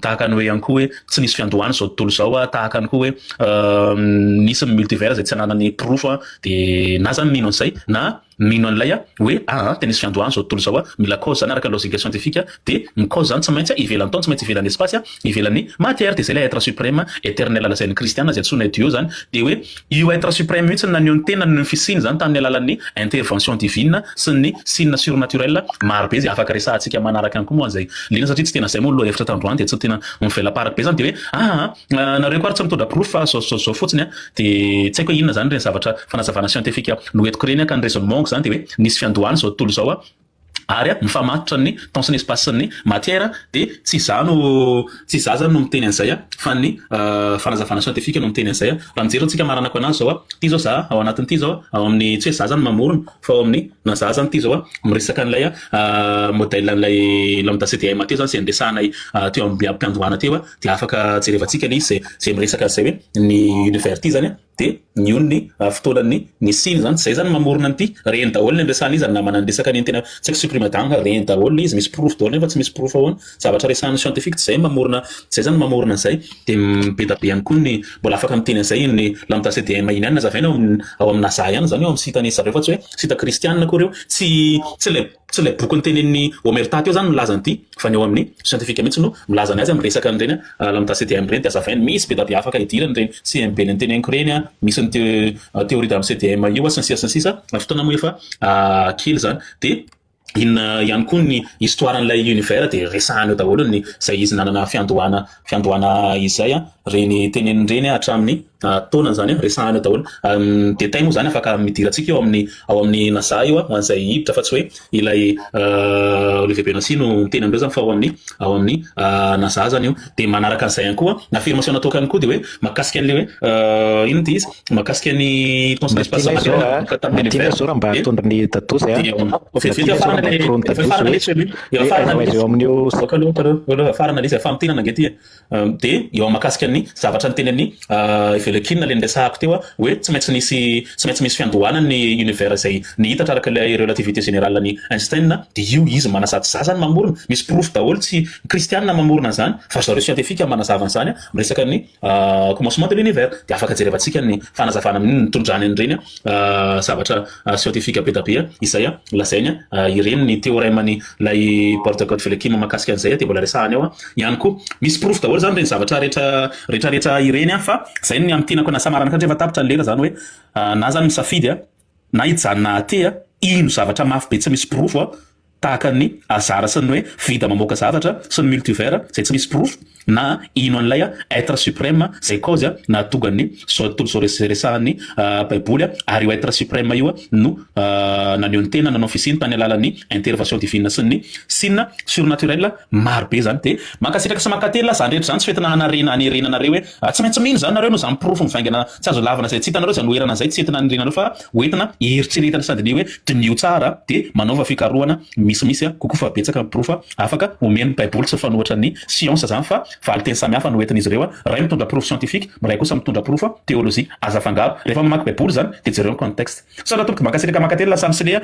tahaka ny hoe ihany koa hoe tsy nisy fiandohana izao tontolo izao tahaka ny koa hoe nisy ny multivers izay tsy ananany porofo dia na zany mino an'izay na Mino an'ilay aho hoe aa tena nisy fiandohany izao tontolo izao a, mila cause zany araka ny logique scientifique dia ny cause zany tsy maintsy ivelan'ny temps, tsy maintsy ivelan'ny espace, ivelan'ny matière dia izay ilay être supreme eternel lazain'ny kristiana izay antsoina hoe Dieu zany dia hoe io être supreme io tsy naneho ny tenany noho ny fisiany zany tamin'ny alalan'ny intervention divine sy ny signe surnaturel maro be izay afaka resahantsika manaraka ihany koa moa an'izay liana satria tsy tena izay moa ny lohahevitra tandroany dia tsy tena mivelaparaky be zany dia hoe aa Nareo koa ary tsy mitondra porofo fa zao zao zao fotsiny an, de tsy haiko hoe inona zany ireny zavatra fanazavana scientifique noentiko ireny an, ka ny raisonnement-ko zany de hoe nisy fiandohany izao tontolo izao an, ary an mifamatotra ny temps sy ny espace sy ny matière de tsy izaho no tsy izaho zany no miteny an'izay an, fa ny fanazavana scientifique no miteny an'izay an, raha mijery antsika maranako anazy zao an, ity zao za ao anatin'ity zao ao amin'ny tsy hoe za zany mamorona fa ao amin'ny na za zany ity zao an miresaka an'ilay modèle an'ilay lambda CDM teo zany izay niresahanay teo am-piandohana teo an, Dia afaka jerevantsika ilay izy izay miresaka an'izay hoe ny univers ity izany an, dia ny io ny fotoanan'ny nisiany izany, tsy izay izany mamorona an'ity, reny daholo ny niresahana izy ary namana niresaka an'iny tena tsy haiko supprime danga, reny daholo ilay izy, misy porofo daholo nefa tsy misy porofo ahoana, zavatra resahan'ny scientifique tsy izay mamorona, tsy izay izany mamorona an'izay, dia be da be ihany koa ny mbola afaka miteny an'izay iny lambda CDM iny ihany nazavaina ao amin'ny ao amin'ny NASA ihany izany io ao amin'ny site-n'i zareo fa tsy hoe site kristianina akory io, tsy tsy ilay Tsy ilay boky notenenin'i Omerta teo izany milaza an'ity fa ny ao amin'ny scientifique mihitsy no milaza ny azy amin'ny resaka an'ireny lambda CDM ireny dia azavainy misy be da be afaka idirana ireny CMB noteneniko ireny an, misy ny théorie de CDM io sy ny sisa sy ny sisa, ny fotoana moa efa kely izany dia inona ihany koa ny histoire an'ilay univers dia resahana eo daholo ny izay izy nanana fiandohana fiandohana izay an, ireny teneniny ireny hatramin'ny taonany izany an, resahana eo daholo. Ny détail moa izany afaka midirantsika eo amin'ny ao amin'ny NASA io an, ho an'izay hiditra fa tsy hoe ilay Olivier Benassi no miteny an'ireo izany fa ao amin'ny ao amin'ny NASA izany io. Dia manaraka an'izay ihany koa, ny affirmation nataoko ihany koa dia hoe mahakasika an'ilay hoe inona ity izy? Mahakasika ny temps sy ny espace Mba tiana izao a, mba tiana izao raha mba atondro ny dadosy a. Mba tiana izao raha mba atoro ny dadosy hoe hoe aiza ho aiza eo amin'io Farana ilay izy, famintinana ange ity e. Dia eo mahakasika ny zavatra nitenen'i Evelekin ilay niresahako teo hoe tsy maintsy nisy tsy maintsy misy fiandohana ny univers izay nihitatra araka ilay relativité générale an'i Einstein dia io izy manazava tsy za zany mamorona misy porofo daholo tsy kristianina mamorona an'izany fa zareo scientifique manazava an'izany miresaka ny commencement de l'univers dia afaka jerevantsika ny fanazavana amin'iny nitondrany an'ireny zavatra scientifique be da be izay lazainy ireny ny théorème ny ilay Bord Godfrey mahakasika an'izay dia mbola resahany ao ihany koa. Misy porofo daholo izany ireny zavatra rehetra rehetra rehetra ireny fa izay ny amintinako anasamarana satria efa tapitra ny lera izany hoe na zany misafidy na hijanona athée hino zavatra mafy be tsy misy porofo. tahaka ny hasard sy ny hoe vide mamoaka zavatra sy ny multivers zay tsy misy porofo, na ino an'ilay être suprême zay cause nahatonga ny zao tontolo zao resahan'ny Baiboly. Ary io être suprême io no naneho ny tena, nanao fisiny tany alalan'ny intervention divine sy ny signe surnaturel maro be zany. De mankasitraka sy mankatelina zany rehetra zany. Tsy fetina anarena anerenanareo hoe tsy maintsy mino zany nareo no zany porofo mivaingana tsy azo lavana zay tsy hitanareo zany oerana zay tsy entina anirenanareo, fa hoentina eritreretana sady ny hoe dinio tsara, de manaova fikarohana misimisy kokoa, fa betsaka ny porofo afaka omeny Baiboly. Tsy fanohatra ny science zany, fa valiteny samihafa no entin'izy ireo. Ray mitondra porofo scientifique, miray kosa mitondra porofo théologie. Aza fangaro rehefa mamaky Baiboly zany, de jereo ny contexte. Sao raha tompoko, mankasitraka, mankatelina samy silea.